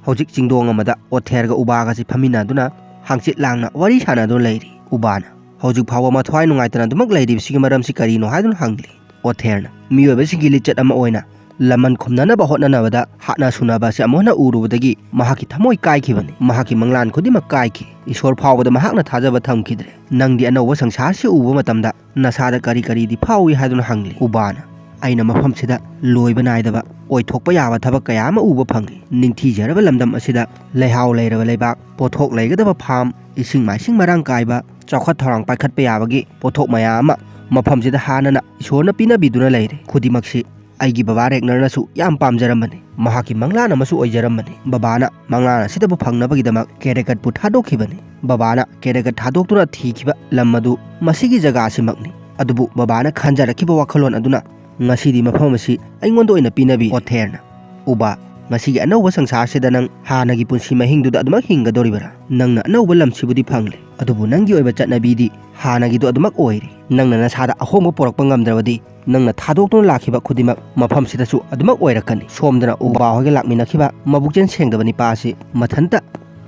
ꯍꯧꯖꯤꯛ ꯆꯤꯡꯗꯣꯡ ꯑꯃꯗ ꯑꯣꯊꯦꯔꯒ ꯎꯕꯥꯒꯁꯤ ꯐꯝꯃꯤꯟꯅꯗꯨꯅ ꯍꯥꯡꯆꯤꯠ ꯂꯥꯡꯅ ꯋꯥꯔꯤ ꯁꯥꯟꯅꯗꯨꯅ ꯂꯩꯔꯤ꯫ ꯎꯕꯥꯅ ꯍꯧꯖꯤꯛ ꯐꯥꯎꯕ ꯃꯊ꯭ꯋꯥꯏ ꯅꯨꯡꯉꯥꯏꯇꯅ ꯑꯗꯨꯃꯛ ꯂꯩꯔꯤꯕꯁꯤꯒꯤ ꯃꯔꯝꯁꯤ ꯀꯔꯤꯅꯣ ꯍꯥꯏꯗꯨꯅ ꯍꯪꯂꯤ꯫ ꯑꯣꯊꯦꯔꯅ ꯃꯤꯑꯣꯏꯕꯁꯤꯡꯒꯤ ꯂꯤꯆꯠ ꯑꯃ ꯑꯣꯏꯅ ꯂꯃꯟ ꯈꯨꯝꯅꯅꯕ ꯍꯣꯠꯅꯅꯕꯗ ꯍꯥꯠꯅ ꯁꯨꯅꯕ ꯑꯁꯤ ꯑꯃꯨꯛ ꯍꯟꯅ ꯎꯔꯨꯕꯗꯒꯤ ꯃꯍꯥꯛꯀꯤ ꯊꯃꯣꯏ ꯀꯥꯏꯈꯤꯕꯅꯤ꯫ ꯃꯍꯥꯛꯀꯤ ꯃꯪꯂꯥꯟ ꯈꯨꯗꯤꯡꯃꯛ ꯀꯥꯏꯈꯤ꯫ ꯏꯁꯣꯔ ꯐꯥꯎꯕꯗ ꯃꯍꯥꯛꯅ ꯊꯥꯖꯕ ꯊꯝꯈꯤꯗ꯭ꯔꯦ꯫ ꯅꯪꯗꯤ ꯑꯅꯧꯕ ꯁꯪꯁꯥꯔꯁꯤ ꯎꯕ ꯃꯇꯝꯗ ꯅꯁꯥꯗ ꯀꯔꯤ ꯀꯔꯤꯗꯤ ꯐꯥꯎꯏ ꯍꯥꯏꯗꯨꯅ ꯍꯪꯂꯤ꯫ ꯎꯕꯥꯅ ꯑꯩꯅ ꯃꯐꯝꯁꯤꯗ ꯂꯣꯏꯕ ꯅꯥꯏꯗꯕ ꯑꯣꯏꯊꯣꯛꯄ ꯌꯥꯕ ꯊꯕꯛ ꯀꯌꯥ ꯑꯃ ꯎꯕ ꯐꯪꯂꯤ꯫ ꯅꯤꯡꯊꯤꯖꯔꯕ ꯂꯝꯗꯝ ꯑꯁꯤꯗ ꯂꯩꯍꯥꯎ ꯂꯩꯔꯕ ꯂꯩꯕꯥꯛ, ꯄꯣꯠꯊꯣꯛ ꯂꯩꯒꯗꯕ ꯐꯥꯝ, ꯏꯁꯤꯡ ꯃꯥꯏꯁꯤꯡ ꯃꯔꯥꯡ ꯀꯥꯏꯕ, ꯆꯥꯎꯈꯠ ꯊꯧꯔꯥꯡ ꯄꯥꯏꯈꯠꯄ ꯌꯥꯕꯒꯤ ꯄꯣꯠꯊꯣꯛ ꯃꯌꯥꯝ ꯑꯃ ꯃꯐꯝꯁꯤꯗ ꯍꯥꯟꯅꯅ ꯏꯁꯣꯔꯅ ꯄꯤꯅꯕꯤꯗꯨꯅ ꯂꯩꯔꯦ꯫ ꯈꯨꯗꯤꯡꯃꯛꯁꯤ ꯑꯩꯒꯤ ꯕꯕꯥ ꯔꯦꯒꯅꯔꯅꯁꯨ ꯌꯥꯝ ꯄꯥꯝꯖꯔꯝꯕꯅꯤ꯫ ꯃꯍꯥꯛꯀꯤ ꯃꯪꯂꯥꯟ ꯑꯃꯁꯨ ꯑꯣꯏꯖꯔꯝꯕꯅꯤ꯫ ꯕꯕꯥꯅ ꯃꯪꯂꯥꯟ ꯑꯁꯤꯗꯕꯨ ꯐꯪꯅꯕꯒꯤꯗꯃꯛ ꯀꯦꯔꯦꯀꯠꯄꯨ ꯊꯥꯗꯣꯛꯈꯤꯕꯅꯤ꯫ ꯕꯕꯥꯅ ꯀꯦꯔꯦꯀꯠ ꯊꯥꯗꯣꯛꯇꯨꯅ ꯊꯤꯈꯤꯕ ꯂꯝ ꯑꯗꯨ ꯃꯁꯤꯒꯤ ꯖꯒꯥ ꯑꯁꯤꯃꯛꯅꯤ꯫ ꯑꯗꯨꯕꯨ ꯕꯕꯥꯅ ꯈꯟꯖꯔꯛꯈꯤꯕ ꯋꯥꯈꯜꯂꯣꯟ ꯑꯗꯨꯅ ꯉꯁꯤꯗꯤ ꯃꯐꯝ ꯑꯁꯤ ꯑꯩꯉꯣꯟꯗ ꯑꯣꯏꯅ ꯄꯤꯅꯕꯤ꯫ ꯑꯣꯊꯦꯔꯅ ꯎꯕꯥ, ꯉꯁꯤꯒꯤ ꯑꯅꯧꯕ ꯁꯪꯁꯥꯔꯁꯤꯗ ꯅꯪ ꯍꯥꯟꯅꯒꯤ ꯄꯨꯟꯁꯤ ꯃꯍꯤꯡꯗꯨꯗ ꯑꯗꯨꯃꯛ ꯍꯤꯡꯒꯗꯧꯔꯤꯕꯔꯥ? ꯅꯪꯅ ꯑꯅꯧꯕ ꯂꯝꯁꯤꯕꯨꯗꯤ ꯐꯪꯂꯦ, ꯑꯗꯨꯕꯨ ꯅꯪꯒꯤ ꯑꯣꯏꯕ ꯆꯠꯅꯕꯤꯗꯤ ꯍꯥꯟꯅꯒꯤꯗꯨ ꯑꯗꯨꯃꯛ ꯑꯣꯏꯔꯤ꯫ ꯅꯪꯅ ꯅꯁꯥꯗ ꯑꯍꯣꯡꯕ ꯄꯨꯔꯛꯄ ꯉꯝꯗ꯭ꯔꯕꯗꯤ ꯅꯪꯅ ꯊꯥꯗꯣꯛꯇꯨꯅ ꯂꯥꯛꯈꯤꯕ ꯈꯨꯗꯤꯡꯃꯛ ꯃꯐꯝꯁꯤꯗꯁꯨ ꯑꯗꯨꯃꯛ ꯑꯣꯏꯔꯛꯀꯅꯤ꯫ ꯁꯣꯝꯗꯅ ꯎꯕꯥ ꯍꯣꯏꯒ ꯂꯥꯛꯃꯤꯟꯅꯈꯤꯕ ꯃꯕꯨꯛꯆꯦꯜ ꯁꯦꯡꯗꯕ ꯅꯤꯄꯥ ꯑꯁꯤ ꯃꯊꯟꯇ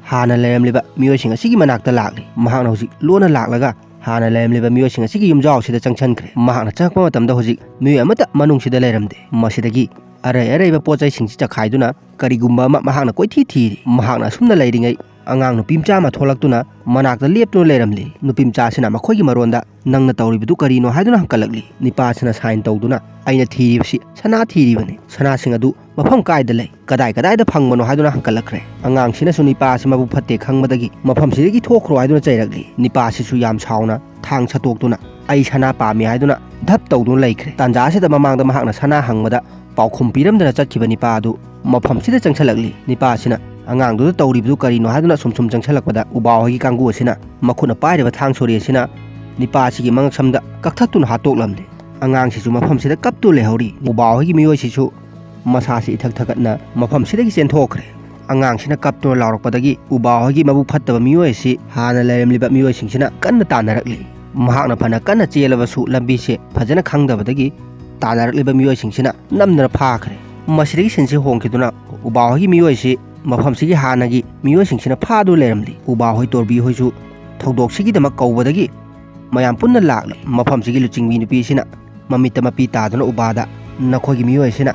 ꯍꯥꯟꯅ ꯂꯩꯔꯝꯂꯤꯕ ꯃꯤꯑꯣꯏꯁꯤꯡ ꯑꯁꯤꯒꯤ ꯃꯅꯥꯛꯇ ꯂꯥꯛꯂꯤ꯫ ꯃꯍꯥꯛꯅ ꯍꯧꯖꯤꯛ ꯂꯣꯟꯅ ꯂꯥꯛꯂꯒ ꯍꯥꯟꯅ ꯂꯩꯔꯝꯂꯤꯕ ꯃꯤꯑꯣꯏꯁꯤꯡ ꯑꯁꯤꯒꯤ ꯌꯨꯝꯖꯥꯎ ꯑꯁꯤꯗ ꯆꯪꯁꯤꯟꯈ꯭ꯔꯦ꯫ ꯃꯍꯥꯛꯅ ꯆꯪꯉꯛꯄ ꯃꯇꯝꯗ ꯍꯧꯖꯤꯛ ꯃꯤꯑꯣꯏ ꯑꯃꯠꯇ ꯃꯅꯨꯡꯁꯤꯗ ꯂꯩꯔꯝꯗꯦ꯫ ꯃꯁꯤꯗꯒꯤ ꯑꯔꯩ ꯑꯔꯩꯕ ꯄꯣꯠ ꯆꯩꯁꯤꯡꯁꯤ ꯆꯈꯥꯏꯗꯨꯅ ꯀꯔꯤꯒꯨꯝꯕ ꯑꯃ ꯃꯍꯥꯛꯅ ꯀꯣꯏꯊꯤ ꯊꯤꯔꯤ꯫ ꯃꯍꯥꯛꯅ ꯑꯁꯨꯝꯅ ꯂꯩꯔꯤꯉꯩ ꯑꯉꯥꯡ ꯅꯨꯄꯤ ꯃꯆꯥ ꯑꯃ ꯊꯣꯛꯂꯛꯇꯨꯅ ꯃꯅꯥꯛꯇ ꯂꯦꯞꯇꯨꯅ ꯂꯩꯔꯝꯂꯤ꯫ ꯅꯨꯄꯤ ꯃꯆꯥꯁꯤꯅ ꯃꯈꯣꯏꯒꯤ ꯃꯔꯣꯟꯗ, "ꯅꯪꯅ ꯇꯧꯔꯤꯕꯗꯨ ꯀꯔꯤꯅꯣ?" ꯍꯥꯏꯗꯨꯅ ꯍꯪꯀꯠꯂꯛꯂꯤ꯫ ꯅꯤꯄꯥꯁꯤꯅ ꯁꯥꯏꯟ ꯇꯧꯗꯨꯅ, "ꯑꯩꯅ ꯊꯤꯔꯤꯕꯁꯤ ꯁꯅꯥ ꯊꯤꯔꯤꯕꯅꯤ꯫ ꯁꯅꯥꯁꯤꯡ ꯑꯗꯨ ꯃꯐꯝ ꯀꯥꯏꯗ ꯂꯩ? ꯀꯗꯥꯏ ꯀꯗꯥꯏꯗ ꯐꯪꯕꯅꯣ?" ꯍꯥꯏꯗꯨꯅ ꯍꯪꯀꯠꯂꯛꯈ꯭ꯔꯦ꯫ ꯑꯉꯥꯡꯁꯤꯅꯁꯨ ꯅꯤꯄꯥꯁꯤ ꯃꯕꯨꯛ ꯐꯠꯇꯦ ꯈꯪꯕꯗꯒꯤ ꯃꯐꯝꯁꯤꯗꯒꯤ ꯊꯣꯛꯈ꯭ꯔꯣ ꯍꯥꯏꯗꯨꯅ ꯆꯩꯔꯛꯂꯤ꯫ ꯅꯤꯄꯥꯁꯤꯁꯨ ꯌꯥꯝ ꯁꯥꯎꯅ ꯊꯥꯡ ꯁꯠꯇꯣꯛꯇꯨꯅ, "ꯑꯩ ꯁꯅꯥ ꯄꯥꯝꯃꯤ" ꯍꯥꯏꯗꯨꯅ ꯙꯞ ꯇꯧꯗꯨꯅ ꯂꯩꯈ꯭ꯔꯦ꯫ ꯇꯥꯟꯖꯥ ꯑꯁꯤꯗ ꯃꯃꯥꯡꯗ ꯃꯍꯥꯛꯅ ꯁꯅꯥ ꯍꯪꯕꯗ ꯄꯥꯎꯈꯨꯝ ꯄꯤꯔꯝꯗꯅ ꯆꯠꯈꯤꯕ ꯅꯤꯄꯥ ꯑꯗꯨ ꯃꯐꯝꯁꯤꯗ ꯆꯪꯁꯤꯜꯂꯛꯂꯤ꯫ ꯅꯤꯄꯥꯁꯤꯅ ꯑꯉꯥꯡꯗꯨꯗ ꯇꯧꯔꯤꯕꯗꯨ ꯀꯔꯤꯅꯣ ꯍꯥꯏꯗꯨꯅ ꯁꯨꯝ ꯁꯨꯝ ꯆꯪꯁꯤꯜꯂꯛꯄꯗ ꯎꯕꯥ ꯍꯣꯏꯒꯤ ꯀꯥꯡꯕꯨ ꯑꯁꯤꯅ ꯃꯈꯨꯠꯅ ꯄꯥꯏꯔꯤꯕ ꯊꯥꯡ ꯁꯣꯔꯤ ꯑꯁꯤꯅ ꯅꯤꯄꯥꯁꯤꯒꯤ ꯃꯉꯛꯁꯝꯗ ꯀꯛꯊꯠꯇꯨꯅ ꯍꯥꯠꯇꯣꯛꯂꯝꯂꯦ꯫ ꯑꯉꯥꯡꯁꯤꯁꯨ ꯃꯐꯝꯁꯤꯗ ꯀꯞꯇꯨ ꯂꯩꯍꯧꯔꯤ꯫ ꯎꯕꯥ ꯍꯣꯏꯒꯤ ꯃꯤꯑꯣꯏꯁꯤꯁꯨ ꯃꯁꯥꯁꯤ ꯏꯊꯛ ꯊꯛꯀꯠꯅ ꯃꯐꯝꯁꯤꯗꯒꯤ ꯆꯦꯟꯊꯣꯛꯈ꯭ꯔꯦ꯫ ꯑꯉꯥꯡꯁꯤꯅ ꯀꯞꯇꯨꯅ ꯂꯥꯎꯔꯛꯄꯗꯒꯤ ꯎꯕꯥ ꯍꯣꯏꯒꯤ ꯃꯕꯨꯛ ꯐꯠꯇꯕ ꯃꯤꯑꯣꯏ ꯑꯁꯤ ꯍꯥꯟꯅ ꯂꯩꯔꯝꯂꯤꯕ ꯃꯤꯑꯣꯏꯁꯤꯡꯁꯤꯅ ꯀꯟꯅ ꯇꯥꯟꯅꯔꯛꯂꯤ꯫ ꯃꯍꯥꯛꯅ ꯐꯅ ꯀꯟꯅ ꯆꯦꯜꯂꯕꯁꯨ ꯂꯝꯕꯤꯁꯦ ꯐꯖꯅ ꯈꯪꯗꯕꯗꯒꯤ ꯇꯥꯟꯅꯔꯛꯂꯤꯕ ꯃꯤꯑꯣꯏꯁꯤꯡꯁꯤꯅ ꯅꯝꯗꯅ ꯐꯥꯈ꯭ꯔꯦ꯫ ꯃꯁꯤꯗꯒꯤ ꯁꯤꯟꯁꯦ ꯍꯣꯡꯈꯤꯗꯨꯅ ꯎꯕꯥ ꯍꯣꯏꯒꯤ ꯃꯤꯑꯣꯏꯁꯤ ꯃꯐꯝꯁꯤꯒꯤ ꯍꯥꯟꯅꯒꯤ ꯃꯤꯑꯣꯏꯁꯤꯡꯁꯤꯅ ꯐꯥꯗꯨꯅ ꯂꯩꯔꯝꯂꯤ꯫ ꯎꯕꯥ ꯍꯣꯏ, ꯇꯣꯔꯕꯤ ꯍꯣꯏꯁꯨ ꯊꯧꯗꯣꯛꯁꯤꯒꯤꯗꯃꯛ ꯀꯧꯕꯗꯒꯤ ꯃꯌꯥꯝ ꯄꯨꯟꯅ ꯂꯥꯛꯂꯦ꯫ ꯃꯐꯝꯁꯤꯒꯤ ꯂꯨꯆꯤꯡꯕꯤ ꯅꯨꯄꯤꯁꯤꯅ ꯃꯃꯤꯠꯇ ꯃꯄꯤ ꯇꯥꯗꯨꯅ ꯎꯕꯥꯗ, "ꯅꯈꯣꯏꯒꯤ ꯃꯤꯑꯣꯏ ꯑꯁꯤꯅ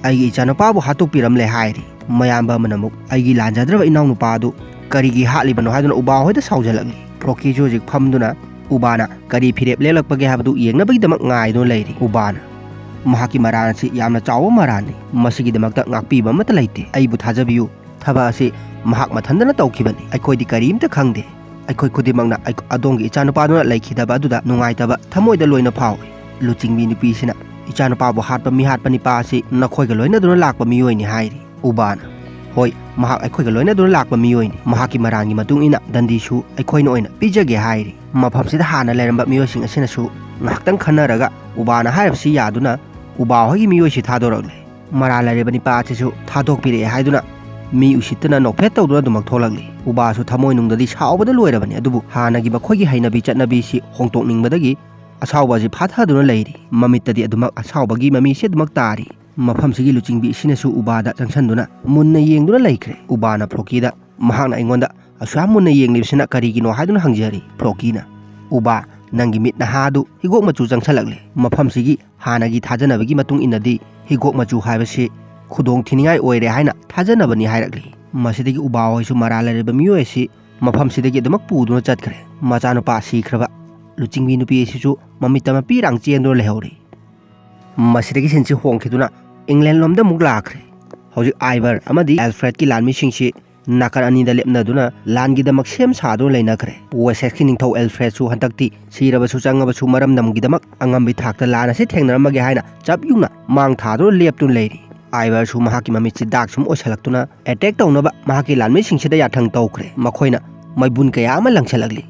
ꯑꯩꯒꯤ ꯏꯆꯥꯅꯨꯄꯥꯕꯨ ꯍꯥꯠꯇꯣꯛꯄꯤꯔꯝꯂꯦ" ꯍꯥꯏꯔꯤ꯫ ꯃꯌꯥꯝꯕ ꯑꯃꯅ ꯑꯃꯨꯛ, "ꯑꯩꯒꯤ ꯂꯥꯟꯖꯗ꯭ꯔꯕ ꯏꯅꯥꯎꯅꯨꯄꯥ ꯑꯗꯨ ꯀꯔꯤꯒꯤ ꯍꯥꯠꯂꯤꯕꯅꯣ?" ꯍꯥꯏꯗꯨꯅ ꯎꯕꯥ ꯍꯣꯏꯗ ꯁꯥꯎꯖꯜꯂꯛꯂꯤ꯫ ꯐ꯭ꯔꯣꯀꯤꯁꯨ ꯍꯧꯖꯤꯛ ꯐꯝꯗꯨꯅ ꯎꯕꯥꯅ ꯀꯔꯤ ꯐꯤꯔꯦꯞ ꯂꯦꯞꯂꯛꯄꯒꯦ ꯍꯥꯏꯕꯗꯨ ꯌꯦꯡꯅꯕꯒꯤꯗꯃꯛ ꯉꯥꯏꯗꯨꯅ ꯂꯩꯔꯤ꯫ ꯎꯕꯥꯅ, "ꯃꯍꯥꯛꯀꯤ ꯃꯔꯥꯜ ꯑꯁꯤ ꯌꯥꯝꯅ ꯆꯥꯎꯕ ꯃꯔꯥꯜꯅꯤ꯫ ꯃꯁꯤꯒꯤꯗꯃꯛꯇ ꯉꯥꯛꯄꯤꯕ ꯑꯃꯠꯇ ꯂꯩꯇꯦ꯫ ꯑꯩꯕꯨ ꯊꯥꯖꯕꯤꯌꯨ꯫ ꯊꯕꯛ ꯑꯁꯤ ꯃꯍꯥꯛ ꯃꯊꯟꯇꯅ ꯇꯧꯈꯤꯕꯅꯤ꯫ ꯑꯩꯈꯣꯏꯗꯤ ꯀꯔꯤꯝꯇ ꯈꯪꯗꯦ꯫ ꯑꯩꯈꯣꯏ ꯈꯨꯗꯤꯡꯃꯛꯅ ꯑꯩ-, ꯑꯗꯣꯝꯒꯤ ꯏꯆꯥꯅꯨꯄꯥꯗꯨꯅ ꯂꯩꯈꯤꯗꯕ ꯑꯗꯨꯗ ꯅꯨꯡꯉꯥꯏꯇꯕ ꯊꯃꯣꯏꯗ ꯂꯣꯏꯅ ꯐꯥꯎꯏ꯫ ꯂꯨꯆꯤꯡꯕꯤ ꯅꯨꯄꯤꯁꯤꯅ, ꯏꯆꯥꯅꯨꯄꯥꯕꯨ ꯍꯥꯠꯄ ꯃꯤꯍꯥꯠꯄ ꯅꯤꯄꯥ ꯑꯁꯤ ꯅꯈꯣꯏꯒ ꯂꯣꯏꯅꯗꯨꯅ ꯂꯥꯛꯄ ꯃꯤꯑꯣꯏꯅꯤ" ꯍꯥꯏꯔꯤ꯫ ꯎꯕꯥꯅ, "ꯍꯣꯏ, ꯃꯍꯥꯛ ꯑꯩꯈꯣꯏꯒ ꯂꯣꯏꯅꯗꯨꯅ ꯂꯥꯛꯄ ꯃꯤꯑꯣꯏꯅꯤ꯫ ꯃꯍꯥꯛꯀꯤ ꯃꯔꯥꯜꯒꯤ ꯃꯇꯨꯡ ꯏꯟꯅ ꯗꯟꯗꯤꯁꯨ ꯑꯩꯈꯣꯏꯅ ꯑꯣꯏꯅ ꯄꯤꯖꯒꯦ" ꯍꯥꯏꯔꯤ꯫ ꯃꯐꯝꯁꯤꯗ ꯍꯥꯟꯅ ꯂꯩꯔꯝꯕ ꯃꯤꯑꯣꯏꯁꯤꯡ ꯑꯁꯤꯅꯁꯨ ꯉꯥꯏꯍꯥꯛꯇꯪ ꯈꯟꯅꯔꯒ ꯎꯕꯥꯅ ꯍꯥꯏꯔꯤꯕꯁꯤ ꯌꯥꯗꯨꯅ ꯎꯕꯥ ꯍꯣꯏꯒꯤ ꯃꯤꯑꯣꯏꯁꯤ ꯊꯥꯗꯣꯔꯛꯂꯦ꯫ ꯃꯔꯥꯜ ꯂꯩꯔꯕ ꯅꯤꯄꯥ ꯑꯁꯤꯁꯨ ꯊꯥꯗꯣꯛꯄꯤꯔꯛꯑꯦ ꯍꯥꯏꯗꯨꯅ ꯃꯤ ꯎꯁꯤꯠꯇꯅ ꯅꯣꯛꯐꯦꯠ ꯇꯧꯗꯨꯅ ꯑꯗꯨꯃꯛ ꯊꯣꯛꯂꯛꯂꯤ꯫ ꯎꯕꯥꯁꯨ ꯊꯃꯣꯏꯅꯨꯡꯗꯗꯤ ꯁꯥꯎꯕꯗ ꯂꯣꯏꯔꯕꯅꯤ, ꯑꯗꯨꯕꯨ ꯍꯥꯟꯅꯒꯤ ꯃꯈꯣꯏꯒꯤ ꯍꯩꯅꯕꯤ ꯆꯠꯅꯕꯤꯁꯤ ꯍꯣꯡꯗꯣꯛꯅꯤꯡꯕꯗꯒꯤ ꯑꯁꯥꯎꯕ ꯑꯁꯤ ꯐꯥꯊꯗꯨꯅ ꯂꯩꯔꯤ꯫ ꯃꯃꯤꯠꯇꯗꯤ ꯑꯗꯨꯃꯛ ꯑꯁꯥꯎꯕꯒꯤ ꯃꯃꯤꯁꯤ ꯑꯗꯨꯃꯛ ꯇꯥꯔꯤ꯫ ꯃꯐꯝꯁꯤꯒꯤ ꯂꯨꯆꯤꯡꯕꯤ ꯑꯁꯤꯅꯁꯨ ꯎꯕꯥꯗ ꯆꯪꯁꯟꯗꯨꯅ ꯃꯨꯟꯅ ꯌꯦꯡꯗꯨꯅ ꯂꯩꯈ꯭ꯔꯦ꯫ ꯎꯕꯥꯅ ꯐ꯭ꯂꯣꯀꯤꯗ, "ꯃꯍꯥꯛꯅ ꯑꯩꯉꯣꯟꯗ ꯑꯁꯨꯌꯥꯝ ꯃꯨꯟꯅ ꯌꯦꯡꯂꯤꯕꯁꯤꯅ ꯀꯔꯤꯒꯤꯅꯣ?" ꯍꯥꯏꯗꯨꯅ ꯍꯪꯖꯔꯤ꯫ ꯐ꯭ꯂꯣꯀꯤꯅ, "ꯎꯕꯥ, ꯅꯪꯒꯤ ꯃꯤꯠ ꯅꯍꯥ ꯑꯗꯨ ꯍꯤꯒꯣꯛ ꯃꯆꯨ ꯆꯪꯁꯜꯂꯛꯂꯦ꯫ ꯃꯐꯝꯁꯤꯒꯤ ꯍꯥꯟꯅꯒꯤ ꯊꯥꯖꯅꯕꯒꯤ ꯃꯇꯨꯡ ꯏꯟꯅꯗꯤ ꯍꯤꯒꯣꯛ ꯃꯆꯨ ꯍꯥꯏꯕꯁꯤ ꯈꯨꯗꯣꯡ ꯊꯤꯅꯤꯡꯉꯥꯏ ꯑꯣꯏꯔꯦ ꯍꯥꯏꯅ ꯊꯥꯖꯅꯕꯅꯤ" ꯍꯥꯏꯔꯛꯂꯤ꯫ ꯃꯁꯤꯗꯒꯤ ꯎꯕꯥ ꯍꯣꯏꯁꯨ ꯃꯔꯥꯜ ꯂꯩꯔꯕ ꯃꯤꯑꯣꯏ ꯑꯁꯤ ꯃꯐꯝꯁꯤꯗꯒꯤ ꯑꯗꯨꯃꯛ ꯄꯨꯗꯨꯅ ꯆꯠꯈ꯭ꯔꯦ꯫ ꯃꯆꯥꯅꯨꯄꯥ ꯁꯤꯈ꯭ꯔꯕ ꯂꯨꯆꯤꯡꯕꯤ ꯅꯨꯄꯤ ꯑꯁꯤꯁꯨ ꯃꯃꯤꯠ ꯇꯃ ꯄꯤꯔꯥꯡ ꯆꯦꯟꯗꯨꯅ ꯂꯩꯍꯧꯔꯤ꯫ ꯃꯁꯤꯗꯒꯤ ꯁꯤꯟꯁꯤ ꯍꯣꯡꯈꯤꯗꯨꯅ ꯏꯪꯂꯦꯟ ꯂꯣꯝꯗ ꯑꯃꯨꯛ ꯂꯥꯛꯈ꯭ꯔꯦ꯫ ꯍꯧꯖꯤꯛ ꯑꯥꯏꯕꯔ ꯑꯃꯗꯤ ꯑꯦꯜꯐ꯭ꯔꯦꯗꯀꯤ ꯂꯥꯟꯃꯤꯁꯤꯡꯁꯤ ꯅꯥꯀꯟ ꯑꯅꯤꯗ ꯂꯦꯞꯅꯗꯨꯅ ꯂꯥꯟꯒꯤꯗꯃꯛ ꯁꯦꯝ ꯁꯥꯗꯨꯅ ꯂꯩꯅꯈ꯭ꯔꯦ꯫ ꯋꯦꯁꯦꯛꯁꯀꯤ ꯅꯤꯡꯊꯧ ꯑꯦꯜꯐ꯭ꯔꯦꯗꯁꯨ ꯍꯟꯗꯛꯇꯤ ꯁꯤꯔꯕꯁꯨ ꯆꯪꯉꯕꯁꯨ ꯃꯔꯝꯗꯝꯒꯤꯗꯃꯛ ꯑꯉꯝꯕꯤ ꯊꯥꯛꯇ ꯂꯥꯟ ꯑꯁꯤ ꯊꯦꯡꯅꯔꯝꯃꯒꯦ ꯍꯥꯏꯅ ꯆꯞ ꯌꯨꯡꯅ ꯃꯥꯡ ꯊꯥꯗꯨꯅ ꯂꯦꯞꯇꯨꯅ ꯂꯩꯔꯤ꯫ ꯑꯥꯏꯕꯔꯁꯨ ꯃꯍꯥꯛꯀꯤ ꯃꯃꯤꯠꯁꯤ ꯗꯥꯛ ꯁꯨꯝ ꯑꯣꯏꯁꯜꯂꯛꯇꯨꯅ ꯑꯦꯇꯦꯛ ꯇꯧꯅꯕ ꯃꯍꯥꯛꯀꯤ ꯂꯥꯟꯃꯤꯁꯤꯡꯁꯤꯗ ꯌꯥꯊꯪ ꯇꯧꯈ꯭ꯔꯦ꯫ ꯃꯈꯣꯏꯅ ꯃꯩꯕꯨꯟ ꯀꯌꯥ ꯑꯃ ꯂꯪꯁꯤꯜꯂꯛꯂꯤ꯫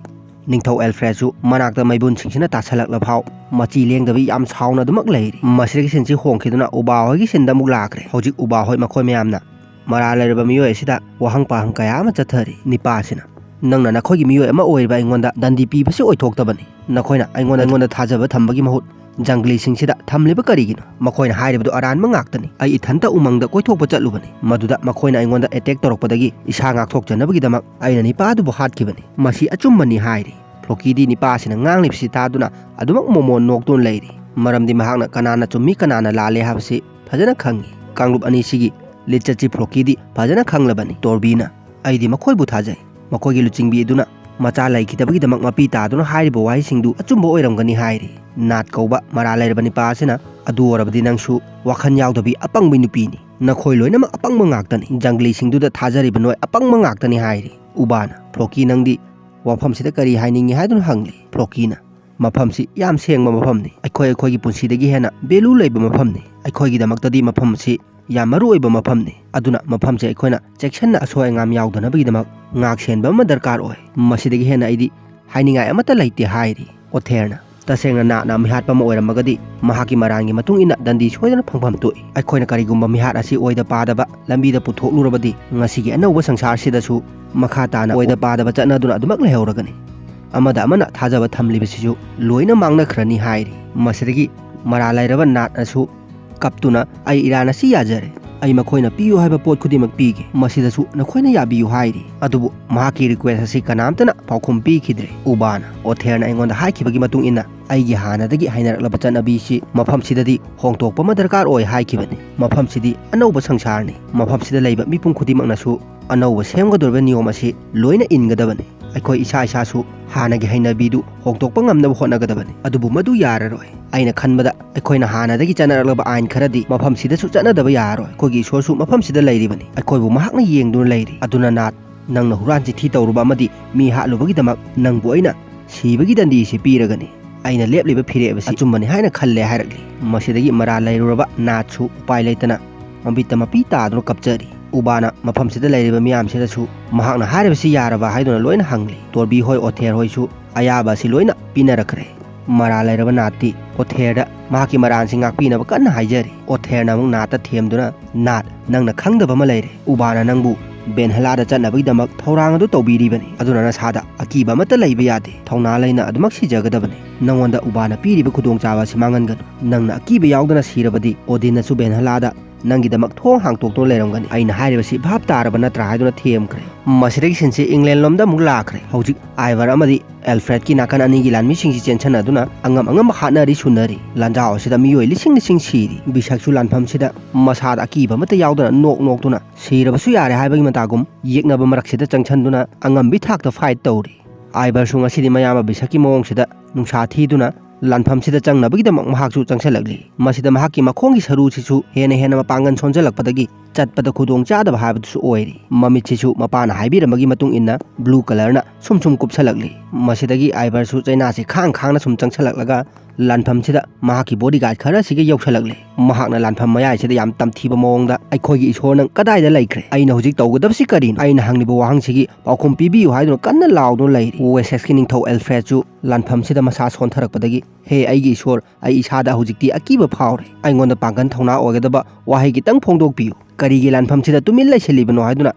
ꯅꯤꯡꯊꯧ ꯑꯦꯜꯐ꯭ꯔꯦꯗꯁꯨ ꯃꯅꯥꯛꯇ ꯃꯩꯕꯨꯟꯁꯤꯡꯁꯤꯅ ꯇꯥꯁꯜꯂꯛꯂ ꯐꯥꯎ ꯃꯆꯤ ꯂꯦꯡꯗꯕꯤ ꯌꯥꯝ ꯁꯥꯎꯅ ꯑꯗꯨꯃꯛ ꯂꯩꯔꯤ꯫ ꯃꯁꯤꯗꯒꯤ ꯁꯤꯟꯁꯤ ꯍꯣꯡꯈꯤꯗꯨꯅ ꯎꯕꯥ ꯍꯣꯏꯒꯤ ꯁꯤꯟꯗ ꯑꯃꯨꯛ ꯂꯥꯛꯈ꯭ꯔꯦ꯫ ꯍꯧꯖꯤꯛ ꯎꯕꯥ ꯍꯣꯏ ꯃꯈꯣꯏ ꯃꯌꯥꯝꯅ ꯃꯔꯥꯜ ꯂꯩꯔꯕ ꯃꯤꯑꯣꯏ ꯑꯁꯤꯗ ꯋꯥꯍꯪ ꯄꯥꯍꯪ ꯀꯌꯥ ꯑꯃ ꯆꯠꯊꯔꯤ꯫ ꯅꯤꯄꯥ ꯑꯁꯤꯅ, "ꯅꯪꯅ ꯅꯈꯣꯏꯒꯤ ꯃꯤꯑꯣꯏ ꯑꯃ ꯑꯣꯏꯔꯤꯕ ꯑꯩꯉꯣꯟꯗ ꯗꯟꯗꯤ ꯄꯤꯕꯁꯤ ꯑꯣꯏꯊꯣꯛꯇꯕꯅꯤ꯫ ꯅꯈꯣꯏꯅ ꯑꯩꯉꯣꯟꯗ, ꯑꯩꯉꯣꯟꯗ ꯊꯥꯖꯕ ꯊꯝꯕꯒꯤ ꯃꯍꯨꯠ ꯖꯪꯒꯂꯤꯁꯤꯡꯁꯤꯗ ꯊꯝꯂꯤꯕ ꯀꯔꯤꯒꯤꯅꯣ?" ꯃꯈꯣꯏꯅ ꯍꯥꯏꯔꯤꯕꯗꯨ ꯑꯔꯥꯟꯕ ꯉꯥꯛꯇꯅꯤ꯫ ꯑꯩ ꯏꯊꯟꯇ ꯎꯃꯪꯗ ꯀꯣꯏꯊꯣꯛꯄ ꯆꯠꯂꯨꯕꯅꯤ꯫ ꯃꯗꯨꯗ ꯃꯈꯣꯏꯅ ꯑꯩꯉꯣꯟꯗ ꯑꯦꯇꯦꯛ ꯇꯧꯔꯛꯄꯗꯒꯤ ꯏꯁꯥ ꯉꯥꯛꯊꯣꯛꯆꯅꯕꯒꯤꯗꯃꯛ ꯑꯩꯅ ꯅꯤꯄꯥꯗꯨꯕꯨ ꯍꯥꯠꯈꯤꯕꯅꯤ꯫ ꯃꯁꯤ ꯑꯆꯨꯝꯕꯅꯤ ꯍꯥꯏꯔꯤ꯫ ꯐ꯭ꯂꯣꯀꯤꯗꯤ ꯅꯤꯄꯥ ꯑꯁꯤꯅ ꯉꯥꯡꯂꯤꯕꯁꯤ ꯇꯥꯗꯨꯅ ꯑꯗꯨꯃꯛ ꯃꯣꯃꯣꯟ ꯅꯣꯛꯇꯨꯅ ꯂꯩꯔꯤ꯫ ꯃꯔꯝꯗꯤ ꯃꯍꯥꯛꯅ ꯀꯅꯥꯅ ꯆꯨꯝꯃꯤ ꯀꯅꯥꯅ ꯂꯥꯜꯂꯤ ꯍꯥꯏꯕꯁꯤ ꯐꯖꯅ ꯈꯪꯉꯤ꯫ ꯀꯥꯡꯂꯨꯞ ꯑꯅꯤꯁꯤꯒꯤ ꯂꯤꯆꯠꯁꯤ ꯐ꯭ꯂꯣꯀꯤꯗꯤ ꯐꯖꯅ ꯈꯪꯂꯕꯅꯤ꯫ ꯇꯣꯔꯕꯤꯅ, "ꯑꯩꯗꯤ ꯃꯈꯣꯏꯕꯨ ꯊꯥꯖꯩ꯫ ꯃꯈꯣꯏꯒꯤ ꯂꯨꯆꯤꯡꯕꯤ ꯑꯗꯨꯅ ꯃꯆꯥ ꯂꯩꯈꯤꯗꯕꯒꯤꯗꯃꯛ ꯃꯄꯤ ꯇꯥꯗꯨꯅ ꯍꯥꯏꯔꯤꯕ ꯋꯥꯍꯩꯁꯤꯡꯗꯨ ꯑꯆꯨꯝꯕ ꯑꯣꯏꯔꯝꯒꯅꯤ" ꯍꯥꯏꯔꯤ꯫ ꯅꯥꯠ ꯀꯧꯕ ꯃꯔꯥꯜ ꯂꯩꯔꯕ ꯅꯤꯄꯥ ꯑꯁꯤꯅ, "ꯑꯗꯨ ꯑꯣꯏꯔꯕꯗꯤ ꯅꯪꯁꯨ ꯋꯥꯈꯜ ꯌꯥꯎꯗꯕꯤ ꯑꯄꯪꯕꯤ ꯅꯨꯄꯤꯅꯤ꯫ ꯅꯈꯣꯏ ꯂꯣꯏꯅꯃꯛ ꯑꯄꯪꯕ ꯉꯥꯛꯇꯅꯤ꯫ ꯖꯪꯒꯂꯤꯁꯤꯡꯗꯨꯗ ꯊꯥꯖꯔꯤꯕ ꯅꯣꯏ ꯑꯄꯪꯕ ꯉꯥꯛꯇꯅꯤ" ꯍꯥꯏꯔꯤ꯫ ꯎꯕꯥꯅ, "ꯐ꯭ꯂꯣꯀꯤ, ꯅꯪꯗꯤ ꯋꯥꯐꯝꯁꯤꯗ ꯀꯔꯤ ꯍꯥꯏꯅꯤꯡꯉꯤ?" ꯍꯥꯏꯗꯨꯅ ꯍꯪꯂꯤ꯫ ꯐ꯭ꯂꯣꯀꯤꯅ, "ꯃꯐꯝꯁꯤ ꯌꯥꯝ ꯁꯦꯡꯕ ꯃꯐꯝꯅꯤ꯫ ꯑꯩꯈꯣꯏ ꯑꯩꯈꯣꯏꯒꯤ ꯄꯨꯟꯁꯤꯗꯒꯤ ꯍꯦꯟꯅ ꯚꯦꯂꯨ ꯂꯩꯕ ꯃꯐꯝꯅꯤ꯫ ꯑꯩꯈꯣꯏꯒꯤꯗꯃꯛꯇꯗꯤ ꯃꯐꯝ ꯑꯁꯤ ꯌꯥꯝ ꯃꯔꯨ ꯑꯣꯏꯕ ꯃꯐꯝꯅꯤ꯫ ꯑꯗꯨꯅ ꯃꯐꯝꯁꯦ ꯑꯩꯈꯣꯏꯅ ꯆꯦꯛꯁꯤꯟꯅ ꯑꯁꯣꯏ ꯑꯉꯥꯝ ꯌꯥꯎꯗꯅꯕꯒꯤꯗꯃꯛ ꯉꯥꯛ ꯁꯦꯟꯕ ꯑꯃ ꯗꯔꯀꯥꯔ ꯑꯣꯏ꯫ ꯃꯁꯤꯗꯒꯤ ꯍꯦꯟꯅ ꯑꯩꯗꯤ ꯍꯥꯏꯅꯤꯡꯉꯥꯏ ꯑꯃꯠꯇ ꯂꯩꯇꯦ" ꯍꯥꯏꯔꯤ꯫ ꯑꯣꯊꯦꯔꯅ, "ꯇꯁꯦꯡꯅ ꯅꯥꯠꯅ ꯃꯤꯍꯥꯠꯄ ꯑꯃ ꯑꯣꯏꯔꯝꯃꯒꯗꯤ ꯃꯍꯥꯛꯀꯤ ꯃꯔꯥꯟꯒꯤ ꯃꯇꯨꯡ ꯏꯟꯅ ꯗꯟꯗꯤ ꯁꯣꯏꯗꯅ ꯐꯪꯐꯝ ꯊꯣꯛꯏ꯫ ꯑꯩꯈꯣꯏꯅ ꯀꯔꯤꯒꯨꯝꯕ ꯃꯤꯍꯥꯠ ꯑꯁꯤ ꯑꯣꯏꯗ ꯄꯥꯗꯕ ꯂꯝꯕꯤꯗ ꯄꯨꯊꯣꯛꯂꯨꯔꯕꯗꯤ ꯉꯁꯤꯒꯤ ꯑꯅꯧꯕ ꯁꯪꯁꯥꯔꯁꯤꯗꯁꯨ ꯃꯈꯥ ꯇꯥꯅ ꯑꯣꯏꯗ ꯄꯥꯗꯕ ꯆꯠꯅꯗꯨꯅ ꯑꯗꯨꯃꯛ ꯂꯩꯍꯧꯔꯒꯅꯤ꯫ ꯑꯃꯗ ꯑꯃꯅ ꯊꯥꯖꯕ ꯊꯝꯂꯤꯕꯁꯤꯁꯨ ꯂꯣꯏꯅ ꯃꯥꯡꯅꯈ꯭ꯔꯅꯤ" ꯍꯥꯏꯔꯤ꯫ ꯃꯁꯤꯗꯒꯤ ꯃꯔꯥꯜ ꯂꯩꯔꯕ ꯅꯥꯠꯅꯁꯨ ꯀꯞꯇꯨꯅ, "ꯑꯩ ꯏꯔꯥꯟ ꯑꯁꯤ ꯌꯥꯖꯔꯦ꯫ ꯑꯩ ꯃꯈꯣꯏꯅ ꯄꯤꯌꯨ ꯍꯥꯏꯕ ꯄꯣꯠ ꯈꯨꯗꯤꯡꯃꯛ ꯄꯤꯒꯦ, ꯃꯁꯤꯗꯁꯨ ꯅꯈꯣꯏꯅ ꯌꯥꯕꯤꯌꯨ ꯍꯥꯏꯔꯤ꯫ ꯑꯗꯨꯕꯨ ꯃꯍꯥꯛꯀꯤ ꯔꯤꯀ꯭ꯋꯦꯁ ꯑꯁꯤ ꯀꯅꯥꯝꯇꯅ ꯄꯥꯎꯈꯨꯝ ꯄꯤꯈꯤꯗ꯭ꯔꯦ꯫ ꯎꯕꯥꯅ ꯑꯣꯊꯦꯔꯅ ꯑꯩꯉꯣꯟꯗ ꯍꯥꯏꯈꯤꯕꯒꯤ ꯃꯇꯨꯡ ꯏꯟꯅ ꯑꯩꯒꯤ ꯍꯥꯟꯅꯗꯒꯤ ꯍꯩꯅꯔꯛꯂꯕ ꯆꯠꯅꯕꯤꯁꯤ ꯃꯐꯝꯁꯤꯗꯗꯤ ꯍꯣꯡꯗꯣꯛꯄ ꯑꯃ ꯗꯔꯀꯥꯔ ꯑꯣꯏ ꯍꯥꯏꯈꯤꯕꯅꯤ꯫ ꯃꯐꯝꯁꯤꯗꯤ ꯑꯅꯧꯕ ꯁꯪꯁꯥꯔꯅꯤ꯫ ꯃꯐꯝꯁꯤꯗ ꯂꯩꯕ ꯃꯤꯄꯨꯝ ꯈꯨꯗꯤꯡꯃꯛꯅꯁꯨ ꯑꯅꯧꯕ ꯁꯦꯝꯒꯗꯧꯔꯤꯕ ꯅꯤꯌꯣꯝ ꯑꯁꯤ ꯂꯣꯏꯅ ꯏꯟꯒꯗꯕꯅꯤ꯫ ꯑꯩꯈꯣꯏ ꯏꯁꯥ ꯏꯁꯥꯁꯨ ꯍꯥꯟꯅꯒꯤ ꯍꯩꯅꯕꯤꯗꯨ ꯍꯣꯡꯗꯣꯛꯄ ꯉꯝꯅꯕ ꯍꯣꯠꯅꯒꯗꯕꯅꯤ꯫ ꯑꯗꯨꯕꯨ ꯃꯗꯨ ꯌꯥꯔꯔꯣꯏ꯫ ꯑꯩꯅ ꯈꯟꯕꯗ ꯑꯩꯈꯣꯏꯅ ꯍꯥꯟꯅꯗꯒꯤ ꯆꯠꯅꯔꯛꯂꯕ ꯑꯥꯏꯟ ꯈꯔꯗꯤ ꯃꯐꯝꯁꯤꯗꯁꯨ ꯆꯠꯅꯗꯕ ꯌꯥꯔꯔꯣꯏ꯫ ꯑꯩꯈꯣꯏꯒꯤ ꯏꯁꯣꯔꯁꯨ ꯃꯐꯝꯁꯤꯗ ꯂꯩꯔꯤꯕꯅꯤ꯫ ꯑꯩꯈꯣꯏꯕꯨ ꯃꯍꯥꯛꯅ ꯌꯦꯡꯗꯨꯅ ꯂꯩꯔꯤ꯫ ꯑꯗꯨꯅ ꯅꯥꯠ, ꯅꯪꯅ ꯍꯨꯔꯥꯟ ꯆꯤꯊꯤ ꯇꯧꯔꯨꯕ ꯑꯃꯗꯤ ꯃꯤ ꯍꯥꯠꯂꯨꯕꯒꯤꯗꯃꯛ ꯅꯪꯕꯨ ꯑꯩꯅ ꯁꯤꯕꯒꯤ ꯗꯟꯗꯤꯁꯤ ꯄꯤꯔꯒꯅꯤ꯫ ꯑꯩꯅ ꯂꯦꯞꯂꯤꯕ ꯐꯤꯔꯦꯞ ꯑꯁꯤ ꯑꯆꯨꯝꯕꯅꯤ ꯍꯥꯏꯅ ꯈꯜꯂꯦ ꯍꯥꯏꯔꯛꯂꯤ꯫ ꯃꯁꯤꯗꯒꯤ ꯃꯔꯥꯜ ꯂꯩꯔꯨꯔꯕ ꯅꯥꯠꯁꯨ ꯎꯄꯥꯏ ꯂꯩꯇꯅ ꯃꯃꯤꯠꯇ ꯃꯄꯤ ꯇꯥꯗꯨꯅ ꯀꯞꯆꯔꯤ꯫ ꯎꯕꯥꯅ ꯃꯐꯝꯁꯤꯗ ꯂꯩꯔꯤꯕ ꯃꯤꯌꯥꯝꯁꯤꯗꯁꯨ ꯃꯍꯥꯛꯅ ꯍꯥꯏꯔꯤꯕꯁꯤ ꯌꯥꯔꯕ ꯍꯥꯏꯗꯨꯅ ꯂꯣꯏꯅ ꯍꯪꯂꯤ꯫ ꯇꯣꯔꯕꯤ ꯍꯣꯏ, ꯑꯣꯊꯦꯔ ꯍꯣꯏꯁꯨ ꯑꯌꯥꯕ ꯑꯁꯤ ꯂꯣꯏꯅ ꯄꯤꯅꯔꯛꯈ꯭ꯔꯦ꯫ ꯃꯔꯥꯜ ꯂꯩꯔꯕ ꯅꯥꯠꯇꯤ ꯑꯣꯊꯦꯔꯗ ꯃꯍꯥꯛꯀꯤ ꯃꯔꯥꯜꯁꯤ ꯉꯥꯛꯄꯤꯅꯕ ꯀꯟꯅ ꯍꯥꯏꯖꯔꯤ꯫ ꯑꯣꯊꯦꯔꯅ ꯑꯃꯨꯛ ꯅꯥꯠꯇ ꯊꯦꯝꯗꯨꯅ, "ꯅꯥꯠ, ꯅꯪꯅ ꯈꯪꯗꯕ ꯑꯃ ꯂꯩꯔꯦ꯫ ꯎꯕꯥꯅ ꯅꯪꯕꯨ ꯕꯦꯟꯍꯂꯥꯗ ꯆꯠꯅꯕꯒꯤꯗꯃꯛ ꯊꯧꯔꯥꯡ ꯑꯗꯨ ꯇꯧꯕꯤꯔꯤꯕꯅꯤ꯫ ꯑꯗꯨꯅ ꯅꯁꯥꯗ ꯑꯀꯤꯕ ꯑꯃꯠꯇ ꯂꯩꯕ ꯌꯥꯗꯦ꯫ ꯊꯧꯅꯥ ꯂꯩꯅ ꯑꯗꯨꯃꯛ ꯁꯤꯖꯒꯗꯕꯅꯤ꯫ ꯅꯉꯣꯟꯗ ꯎꯕꯥꯅ ꯄꯤꯔꯤꯕ ꯈꯨꯗꯣꯡꯆꯥꯕ ꯑꯁꯤ ꯃꯥꯡꯍꯟꯒꯅꯨ꯫ ꯅꯪꯅ ꯑꯀꯤꯕ ꯌꯥꯎꯗꯅ ꯁꯤꯔꯕꯗꯤ ꯑꯣꯗꯤꯟꯅꯁꯨ ꯕꯦꯟꯍꯂꯥꯗ ꯅꯪꯒꯤꯗꯃꯛ ꯊꯣꯡ ꯍꯥꯡꯇꯣꯛꯇꯨꯅ ꯂꯩꯔꯝꯒꯅꯤ꯫ ꯑꯩꯅ ꯍꯥꯏꯔꯤꯕꯁꯤ ꯚꯥꯞ ꯇꯥꯔꯕ ꯅꯠꯇ꯭ꯔꯥ?" ꯍꯥꯏꯗꯨꯅ ꯊꯦꯝꯈ꯭ꯔꯦ꯫ ꯃꯁꯤꯗꯒꯤ ꯁꯤꯟꯁꯤ ꯏꯪꯂꯦꯟ ꯂꯣꯝꯗ ꯑꯃꯨꯛ ꯂꯥꯛꯈ꯭ꯔꯦ꯫ ꯍꯧꯖꯤꯛ ꯑꯥꯏꯚꯔ ꯑꯃꯗꯤ ꯑꯦꯜꯐ꯭ꯔꯦꯗꯀꯤ ꯅꯥꯀꯟ ꯑꯅꯤꯒꯤ ꯂꯥꯟꯃꯤꯁꯤꯡꯁꯤ ꯆꯦꯟꯁꯟꯅꯗꯨꯅ ꯑꯉꯝ ꯑꯉꯝꯕ ꯍꯥꯠꯅꯔꯤ ꯁꯨꯅꯔꯤ꯫ ꯂꯥꯟꯖꯥꯎ ꯑꯁꯤꯗ ꯃꯤꯑꯣꯏ ꯂꯤꯁꯤꯡ ꯂꯤꯁꯤꯡ ꯁꯤꯔꯤ꯫ ꯕꯤꯁꯛꯁꯨ ꯂꯥꯟꯐꯝꯁꯤꯗ ꯃꯁꯥꯗ ꯑꯀꯤꯕ ꯑꯃꯠꯇ ꯌꯥꯎꯗꯅ ꯅꯣꯛ ꯅꯣꯛꯇꯨꯅ ꯁꯤꯔꯕꯁꯨ ꯌꯥꯔꯦ ꯍꯥꯏꯕꯒꯤ ꯃꯇꯥꯒꯨꯝ ꯌꯦꯛꯅꯕ ꯃꯔꯛꯁꯤꯗ ꯆꯪꯁꯟꯗꯨꯅ ꯑꯉꯝꯕꯤ ꯊꯥꯛꯇ ꯐꯥꯏꯠ ꯇꯧꯔꯤ꯫ ꯑꯥꯏꯚꯔꯁꯨ ꯉꯁꯤꯗꯤ ꯃꯌꯥꯝꯕ ꯕꯤꯁꯛꯀꯤ ꯃꯑꯣꯡꯁꯤꯗ ꯅꯨꯡꯁꯥ ꯊꯤꯗꯨꯅ ꯂꯥꯟꯐꯝꯁꯤꯗ ꯆꯪꯅꯕꯒꯤꯗꯃꯛ ꯃꯍꯥꯛꯁꯨ ꯆꯪꯁꯜꯂꯛꯂꯤ꯫ ꯃꯁꯤꯗ ꯃꯍꯥꯛꯀꯤ ꯃꯈꯣꯡꯒꯤ ꯁꯔꯨꯁꯤꯁꯨ ꯍꯦꯟꯅ ꯍꯦꯟꯅ ꯃꯄꯥꯡꯒꯜ ꯁꯣꯟꯖꯜꯂꯛꯄꯗꯒꯤ ꯆꯠꯄꯗ ꯈꯨꯗꯣꯡ ꯆꯥꯗꯕ ꯍꯥꯏꯕꯗꯨꯁꯨ ꯑꯣꯏꯔꯤ꯫ ꯃꯃꯤꯠꯁꯤꯁꯨ ꯃꯄꯥꯅ ꯍꯥꯏꯕꯤꯔꯝꯕꯒꯤ ꯃꯇꯨꯡ ꯏꯟꯅ ꯕ꯭ꯂꯨ ꯀꯂꯔꯅ ꯁꯨꯝ ꯁꯨꯝ ꯀꯨꯞꯁꯜꯂꯛꯂꯤ꯫ ꯃꯁꯤꯗꯒꯤ ꯑꯥꯏꯚꯔꯁꯨ ꯆꯩꯅꯥꯁꯤ ꯈꯥꯡ ꯈꯥꯡꯅ ꯁꯨꯝ ꯆꯪꯁꯜꯂꯛꯂꯒ ꯂꯥꯟꯐꯝꯁꯤꯗ ꯃꯍꯥꯛꯀꯤ ꯕꯣꯗꯤꯒꯥꯔꯗ ꯈꯔꯁꯤꯒ ꯌꯧꯁꯜꯂꯛꯂꯤ꯫ ꯃꯍꯥꯛꯅ ꯂꯥꯟꯐꯝ ꯃꯌꯥꯏꯁꯤꯗ ꯌꯥꯝ ꯇꯝꯊꯤꯕ ꯃꯑꯣꯡꯗ, "ꯑꯩꯈꯣꯏꯒꯤ ꯏꯁꯣꯔ ꯅꯪ ꯀꯗꯥꯏꯗ ꯂꯩꯈ꯭ꯔꯦ? ꯑꯩꯅ ꯍꯧꯖꯤꯛ ꯇꯧꯒꯗꯕꯁꯤ ꯀꯔꯤꯅꯣ?" ꯑꯩꯅ ꯍꯪꯂꯤꯕ ꯋꯥꯍꯪꯁꯤꯒꯤ ꯄꯥꯎꯈꯨꯝ ꯄꯤꯕꯤꯌꯨ ꯍꯥꯏꯗꯨꯅ ꯀꯟꯅ ꯂꯥꯎꯗꯨꯅ ꯂꯩꯔꯤ꯫ ꯋꯦꯁꯦꯛꯁꯀꯤ ꯅꯤꯡꯊꯧ ꯑꯦꯜꯐ꯭ꯔꯦꯗꯁꯨ ꯂꯥꯟꯐꯝꯁꯤꯗ ꯃꯁꯥ ꯁꯣꯟꯊꯔꯛꯄꯗꯒꯤ, "ꯍꯦ ꯑꯩꯒꯤ ꯏꯁꯣꯔ, ꯑꯩ ꯏꯁꯥꯗ ꯍꯧꯖꯤꯛꯇꯤ ꯑꯀꯤꯕ ꯐꯥꯎꯔꯦ꯫ ꯑꯩꯉꯣꯟꯗ ꯄꯥꯡꯒꯜ ꯊꯧꯅꯥ ꯑꯣꯏꯒꯗꯕ ꯋꯥꯍꯩ ꯈꯤꯇꯪ ꯐꯣꯡꯗꯣꯛꯄꯤꯌꯨ꯫ ꯀꯔꯤꯒꯤ ꯂꯥꯟꯐꯝꯁꯤꯗ ꯇꯨꯃꯤꯟ ꯂꯩꯁꯤꯜꯂꯤꯕꯅꯣ?" ꯍꯥꯏꯗꯨꯅ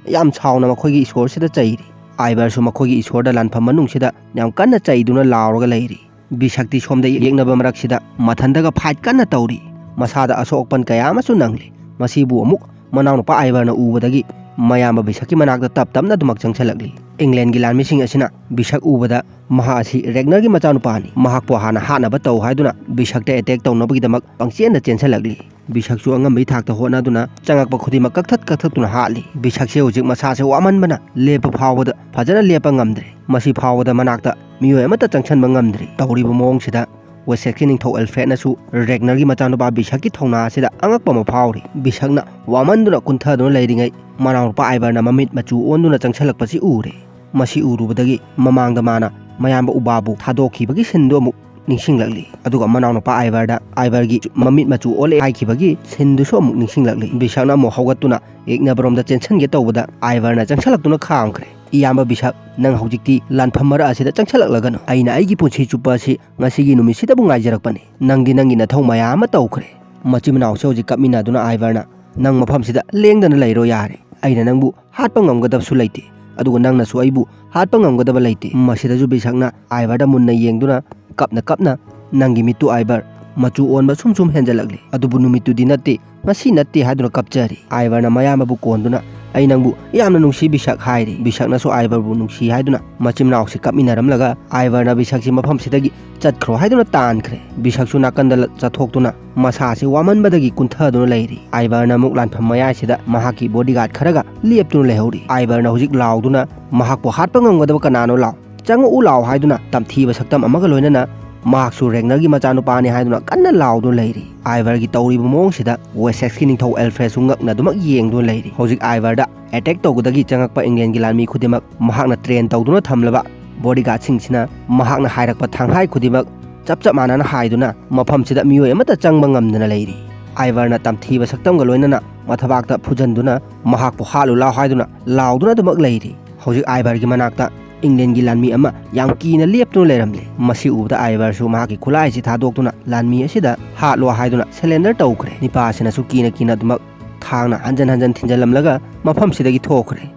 ꯌꯥꯝ ꯁꯥꯎꯅ ꯃꯈꯣꯏꯒꯤ ꯏꯁꯣꯔꯁꯤꯗ ꯆꯩꯔꯤ꯫ ꯑꯥꯏꯚꯔꯁꯨ ꯃꯈꯣꯏꯒꯤ ꯏꯁꯣꯔꯗ ꯂꯥꯟꯐꯝ ꯃꯅꯨꯡꯁꯤꯗ ꯌꯥꯝ ꯀꯟꯅ ꯆꯩꯗꯨꯅ ꯂꯥꯎꯔꯒ ꯂꯩꯔꯤ꯫ ꯕꯤꯁꯛꯇꯤ ꯁꯣꯝꯗ ꯌꯦꯛꯅꯕ ꯃꯔꯛꯁꯤꯗ ꯃꯊꯟꯗꯒ ꯐꯥꯏꯠ ꯀꯟꯅ ꯇꯧꯔꯤ꯫ ꯃꯁꯥꯗ ꯑꯁꯣꯛ ꯑꯄꯟ ꯀꯌꯥ ꯑꯃꯁꯨ ꯅꯪꯂꯤ꯫ ꯃꯁꯤꯕꯨ ꯑꯃꯨꯛ ꯃꯅꯥꯎꯅꯨꯄꯥ ꯑꯥꯏꯚꯔꯅ ꯎꯕꯗꯒꯤ ꯃꯌꯥꯝꯕ ꯕꯤꯁꯛꯀꯤ ꯃꯅꯥꯛꯇ ꯇꯞ ꯇꯞꯅ ꯑꯗꯨꯃꯛ ꯆꯪꯁꯤꯜꯂꯛꯂꯤ꯫ ꯏꯪꯂꯦꯟꯒꯤ ꯂꯥꯟꯃꯤꯁꯤꯡ ꯑꯁꯤꯅ ꯕꯤꯁꯛ ꯎꯕꯗ, "ꯃꯍꯥꯛ ꯑꯁꯤ ꯔꯦꯒꯅꯔꯒꯤ ꯃꯆꯥꯅꯨꯄꯥꯅꯤ, ꯃꯍꯥꯛꯄꯨ ꯍꯥꯟꯅ ꯍꯥꯠꯅꯕ ꯇꯧ" ꯍꯥꯏꯗꯨꯅ ꯕꯤꯁꯛꯇ ꯑꯦꯇꯦꯛ ꯇꯧꯅꯕꯒꯤꯗꯃꯛ ꯄꯪꯆꯦꯟꯗ ꯆꯦꯟꯁꯤꯜꯂꯛꯂꯤ꯫ ꯕꯤꯁꯛꯁꯨ ꯑꯉꯝꯕꯒꯤ ꯊꯥꯛꯇ ꯍꯣꯠꯅꯗꯨꯅ ꯆꯪꯉꯛꯄ ꯈꯨꯗꯤꯡꯃꯛ ꯀꯛꯊꯠ ꯀꯛꯊꯠꯇꯨꯅ ꯍꯥꯠꯂꯤ꯫ ꯕꯤꯁꯛꯁꯦ ꯍꯧꯖꯤꯛ ꯃꯁꯥꯁꯦ ꯋꯥꯃꯟꯕꯅ ꯂꯦꯞꯄ ꯐꯥꯎꯕꯗ ꯐꯖꯅ ꯂꯦꯞꯄ ꯉꯝꯗ꯭ꯔꯦ꯫ ꯃꯁꯤ ꯐꯥꯎꯕꯗ ꯃꯅꯥꯛꯇ ꯃꯤꯑꯣꯏ ꯑꯃꯠꯇ ꯆꯪꯁꯤꯟꯕ ꯉꯝꯗ꯭ꯔꯤ꯫ ꯇꯧꯔꯤꯕ ꯃꯑꯣꯡꯁꯤꯗ ꯋꯦꯁꯦꯛꯁꯀꯤ ꯅꯤꯡꯊꯧ ꯑꯦꯜꯐ꯭ꯔꯦꯗꯅꯁꯨ ꯔꯦꯒꯅꯔꯒꯤ ꯃꯆꯥꯅꯨꯄꯥ ꯕꯤꯁꯛꯀꯤ ꯊꯧꯅꯥ ꯑꯁꯤꯗ ꯑꯉꯛꯄ ꯑꯃ ꯐꯥꯎꯔꯤ꯫ ꯕꯤꯁꯛꯅ ꯋꯥꯃꯟꯗꯨꯅ ꯀꯨꯟꯊꯗꯨꯅ ꯂꯩꯔꯤꯉꯩ, ꯃꯅꯥꯎꯅꯨꯄꯥ ꯑꯥꯏꯚꯔꯅ ꯃꯃꯤꯠ ꯃꯆꯨ ꯑꯣꯟꯗꯨꯅ ꯆꯪꯁꯤꯜꯂꯛꯄꯁꯤ ꯎꯔꯦ꯫ ꯃꯁꯤ ꯎꯔꯨꯕꯗꯒꯤ ꯃꯃꯥꯡꯗ ꯃꯥꯅ ꯃꯌꯥꯝꯕ ꯎꯕꯥꯕꯨ ꯊꯥꯗꯣꯛꯈꯤꯕꯒꯤ ꯁꯤꯟꯗꯨ ꯑꯃꯨꯛ ꯅꯤꯡꯁꯤꯡꯂꯛꯂꯤ꯫ ꯑꯗꯨꯒ ꯃꯅꯥꯎꯅꯨꯄꯥ ꯑꯥꯏꯚꯔꯗ ꯑꯥꯏꯚꯔꯒꯤ ꯃꯃꯤꯠ ꯃꯆꯨ ꯑꯣꯜꯂꯦ ꯍꯥꯏꯈꯤꯕꯒꯤ ꯁꯤꯟꯗꯨꯁꯨ ꯑꯃꯨꯛ ꯅꯤꯡꯁꯤꯡꯂꯛꯂꯤ꯫ ꯕꯤꯁꯛꯅ ꯑꯃꯨꯛ ꯍꯧꯒꯠꯇꯨꯅ ꯌꯦꯛꯅꯕꯔꯣꯝꯗ ꯆꯦꯟꯁꯤꯟꯒꯦ ꯇꯧꯕꯗ ꯑꯥꯏꯚꯔꯅ ꯆꯪꯁꯤꯜꯂꯛꯇꯨꯅ ꯈꯥꯝꯈ꯭ꯔꯦ꯫ "ꯏꯌꯥꯝꯕ ꯕꯤꯁꯛ, ꯅꯪ ꯍꯧꯖꯤꯛꯇꯤ ꯂꯥꯟꯐꯝ ꯃꯔꯛ ꯑꯁꯤꯗ ꯆꯪꯁꯤꯜꯂꯛꯂꯒꯅꯨ꯫ ꯑꯩꯅ ꯑꯩꯒꯤ ꯄꯨꯟꯁꯤ ꯆꯨꯞꯄ ꯑꯁꯤ ꯉꯁꯤꯒꯤ ꯅꯨꯃꯤꯠꯁꯤꯗꯕꯨ ꯉꯥꯏꯖꯔꯛꯄꯅꯤ꯫ ꯅꯪꯗꯤ ꯅꯪꯒꯤ ꯅꯊꯧ ꯃꯌꯥꯝ ꯑꯃ ꯇꯧꯈ꯭ꯔꯦ꯫" ꯃꯆꯤꯟ ꯃꯅꯥꯎꯁꯦ ꯍꯧꯖꯤꯛ ꯀꯞꯃꯤꯟꯅꯗꯨꯅ ꯑꯥꯏꯚꯔꯅ, "ꯅꯪ ꯃꯐꯝꯁꯤꯗ ꯂꯦꯡꯗꯅ ꯂꯩꯔꯣ ꯌꯥꯔꯦ꯫ ꯑꯩꯅ ꯅꯪꯕꯨ ꯍꯥꯠꯄ ꯉꯝꯒꯗꯕꯁꯨ ꯂꯩꯇꯦ, ꯑꯗꯨꯒ ꯅꯪꯅꯁꯨ ꯑꯩꯕꯨ ꯍꯥꯠꯄ ꯉꯝꯒꯗꯕ ꯂꯩꯇꯦ꯫" ꯃꯁꯤꯗꯁꯨ ꯕꯤꯁꯛꯅ ꯑꯥꯏꯚꯔꯗ ꯃꯨꯟꯅ ꯌꯦꯡꯗꯨꯅ ꯀꯞꯅ ꯀꯞꯅ, "ꯅꯪꯒꯤ ꯃꯤꯠꯇꯨ, ꯑꯥꯏꯚꯔ, ꯃꯆꯨ ꯑꯣꯟꯕ ꯁꯨꯝ ꯁꯨꯝ ꯍꯦꯟꯖꯜꯂꯛꯂꯤ꯫ ꯑꯗꯨꯕꯨ ꯅꯨꯃꯤꯠꯇꯨꯗꯤ ꯅꯠꯇꯦ, ꯉꯁꯤ ꯅꯠꯇꯦ" ꯍꯥꯏꯗꯨꯅ ꯀꯞꯆꯔꯤ꯫ ꯑꯥꯏꯚꯔꯅ ꯃꯌꯥꯝꯕꯕꯨ ꯀꯣꯟꯗꯨꯅ, "ꯑꯩ ꯅꯪꯕꯨ ꯌꯥꯝꯅ ꯅꯨꯡꯁꯤ ꯕꯤꯁꯛ" ꯍꯥꯏꯔꯤ꯫ ꯕꯤꯁꯛꯅꯁꯨ ꯑꯥꯏꯚꯔꯕꯨ ꯅꯨꯡꯁꯤ ꯍꯥꯏꯗꯨꯅ ꯃꯆꯤꯟ ꯃꯅꯥꯎꯁꯤ ꯀꯞꯃꯤꯟꯅꯔꯝꯂꯒ ꯑꯥꯏꯚꯔꯅ ꯕꯤꯁꯛꯁꯤ ꯃꯐꯝꯁꯤꯗꯒꯤ ꯆꯠꯈ꯭ꯔꯣ ꯍꯥꯏꯗꯨꯅ ꯇꯥꯟꯈ꯭ꯔꯦ꯫ ꯕꯤꯁꯛꯁꯨ ꯅꯥꯀꯟꯗ ꯂ-, ꯆꯠꯊꯣꯛꯇꯨꯅ ꯃꯁꯥꯁꯤ ꯋꯥꯃꯟꯕꯗꯒꯤ ꯀꯨꯟꯊꯗꯨꯅ ꯂꯩꯔꯤ꯫ ꯑꯥꯏꯚꯔꯅ ꯑꯃꯨꯛ ꯂꯥꯟꯐꯝ ꯃꯌꯥꯏꯁꯤꯗ ꯃꯍꯥꯛꯀꯤ ꯕꯣꯗꯤꯒꯥꯔꯗ ꯈꯔꯒ ꯂꯦꯞꯇꯨꯅ ꯂꯩꯍꯧꯔꯤ꯫ ꯑꯥꯏꯚꯔꯅ ꯍꯧꯖꯤꯛ ꯂꯥꯎꯗꯨꯅ, "ꯃꯍꯥꯛꯄꯨ ꯍꯥꯠꯄ ꯉꯝꯒꯗꯕ ꯀꯅꯥꯅꯣ? ꯂꯥꯎ, ꯆꯪꯉꯛꯎ ꯂꯥꯎ" ꯍꯥꯏꯗꯨꯅ ꯇꯝꯊꯤꯕ ꯁꯛꯇꯝ ꯑꯃꯒ ꯂꯣꯏꯅꯅ ꯃꯍꯥꯛꯁꯨ ꯔꯦꯒꯅꯔꯒꯤ ꯃꯆꯥꯅꯨꯄꯥꯅꯤ ꯍꯥꯏꯗꯨꯅ ꯀꯟꯅ ꯂꯥꯎꯗꯨꯅ ꯂꯩꯔꯤ꯫ ꯑꯥꯏꯚꯔꯒꯤ ꯇꯧꯔꯤꯕ ꯃꯑꯣꯡꯁꯤꯗ ꯋꯦꯁꯦꯛꯁꯀꯤ ꯅꯤꯡꯊꯧ ꯑꯦꯜꯐ꯭ꯔꯦꯗꯁꯨ ꯉꯛꯅꯗꯨꯃꯛ ꯌꯦꯡꯗꯨꯅ ꯂꯩꯔꯤ꯫ ꯍꯧꯖꯤꯛ ꯑꯥꯏꯚꯔꯗ ꯑꯦꯇꯦꯛ ꯇꯧꯕꯗꯒꯤ ꯆꯪꯉꯛꯄ ꯏꯪꯂꯦꯟꯒꯤ ꯂꯥꯟꯃꯤ ꯈꯨꯗꯤꯡꯃꯛ ꯃꯍꯥꯛꯅ ꯇ꯭ꯔꯦꯟ ꯇꯧꯗꯨꯅ ꯊꯝꯂꯕ ꯕꯣꯗꯤꯒꯥꯔꯗꯁꯤꯡꯁꯤꯅ ꯃꯍꯥꯛꯅ ꯍꯥꯏꯔꯛꯄ ꯊꯥꯡꯍꯥꯏ ꯈꯨꯗꯤꯡꯃꯛ ꯆꯞ ꯆꯞ ꯃꯥꯟꯅꯅ ꯍꯥꯏꯗꯨꯅ ꯃꯐꯝꯁꯤꯗ ꯃꯤꯑꯣꯏ ꯑꯃꯠꯇ ꯆꯪꯕ ꯉꯝꯗꯅ ꯂꯩꯔꯤ꯫ ꯑꯥꯏꯚꯔꯅ ꯇꯝꯊꯤꯕ ꯁꯛꯇꯝꯒ ꯂꯣꯏꯅꯅ ꯃꯊꯕꯥꯛꯇ ꯐꯨꯖꯟꯗꯨꯅ ꯃꯍꯥꯛꯄꯨ ꯍꯥꯠꯂꯨ ꯂꯥꯎ ꯍꯥꯏꯗꯨꯅ ꯂꯥꯎꯗꯨꯅ ꯑꯗꯨꯃꯛ ꯂꯩꯔꯤ꯫ ꯍꯧꯖꯤꯛ ꯑꯥꯏꯚꯔꯒꯤ ꯃꯅꯥꯛꯇ ꯏꯪꯂꯦꯟꯒꯤ ꯂꯥꯟꯃꯤ ꯑꯃ ꯌꯥꯝ ꯀꯤꯅ ꯂꯦꯞꯇꯨꯅ ꯂꯩꯔꯝꯂꯦ꯫ ꯃꯁꯤ ꯎꯕꯗ ꯑꯥꯏꯚꯔꯁꯨ ꯃꯍꯥꯛꯀꯤ ꯈꯨꯠꯂꯥꯏꯁꯤ ꯊꯥꯗꯣꯛꯇꯨꯅ ꯂꯥꯟꯃꯤ ꯑꯁꯤꯗ ꯍꯥꯠꯂꯣ ꯍꯥꯏꯗꯨꯅ ꯁꯔꯦꯟꯗꯔ ꯇꯧꯈ꯭ꯔꯦ꯫ ꯅꯤꯄꯥ ꯑꯁꯤꯅꯁꯨ ꯀꯤꯅ ꯀꯤꯅ ꯑꯗꯨꯃꯛ ꯊꯥꯡꯅ ꯍꯟꯖꯟ ꯍꯟꯖꯟ ꯊꯤꯟꯖꯜꯂꯝꯂꯒ ꯃꯐꯝꯁꯤꯗꯒꯤ ꯊꯣꯛꯈ꯭ꯔꯦ꯫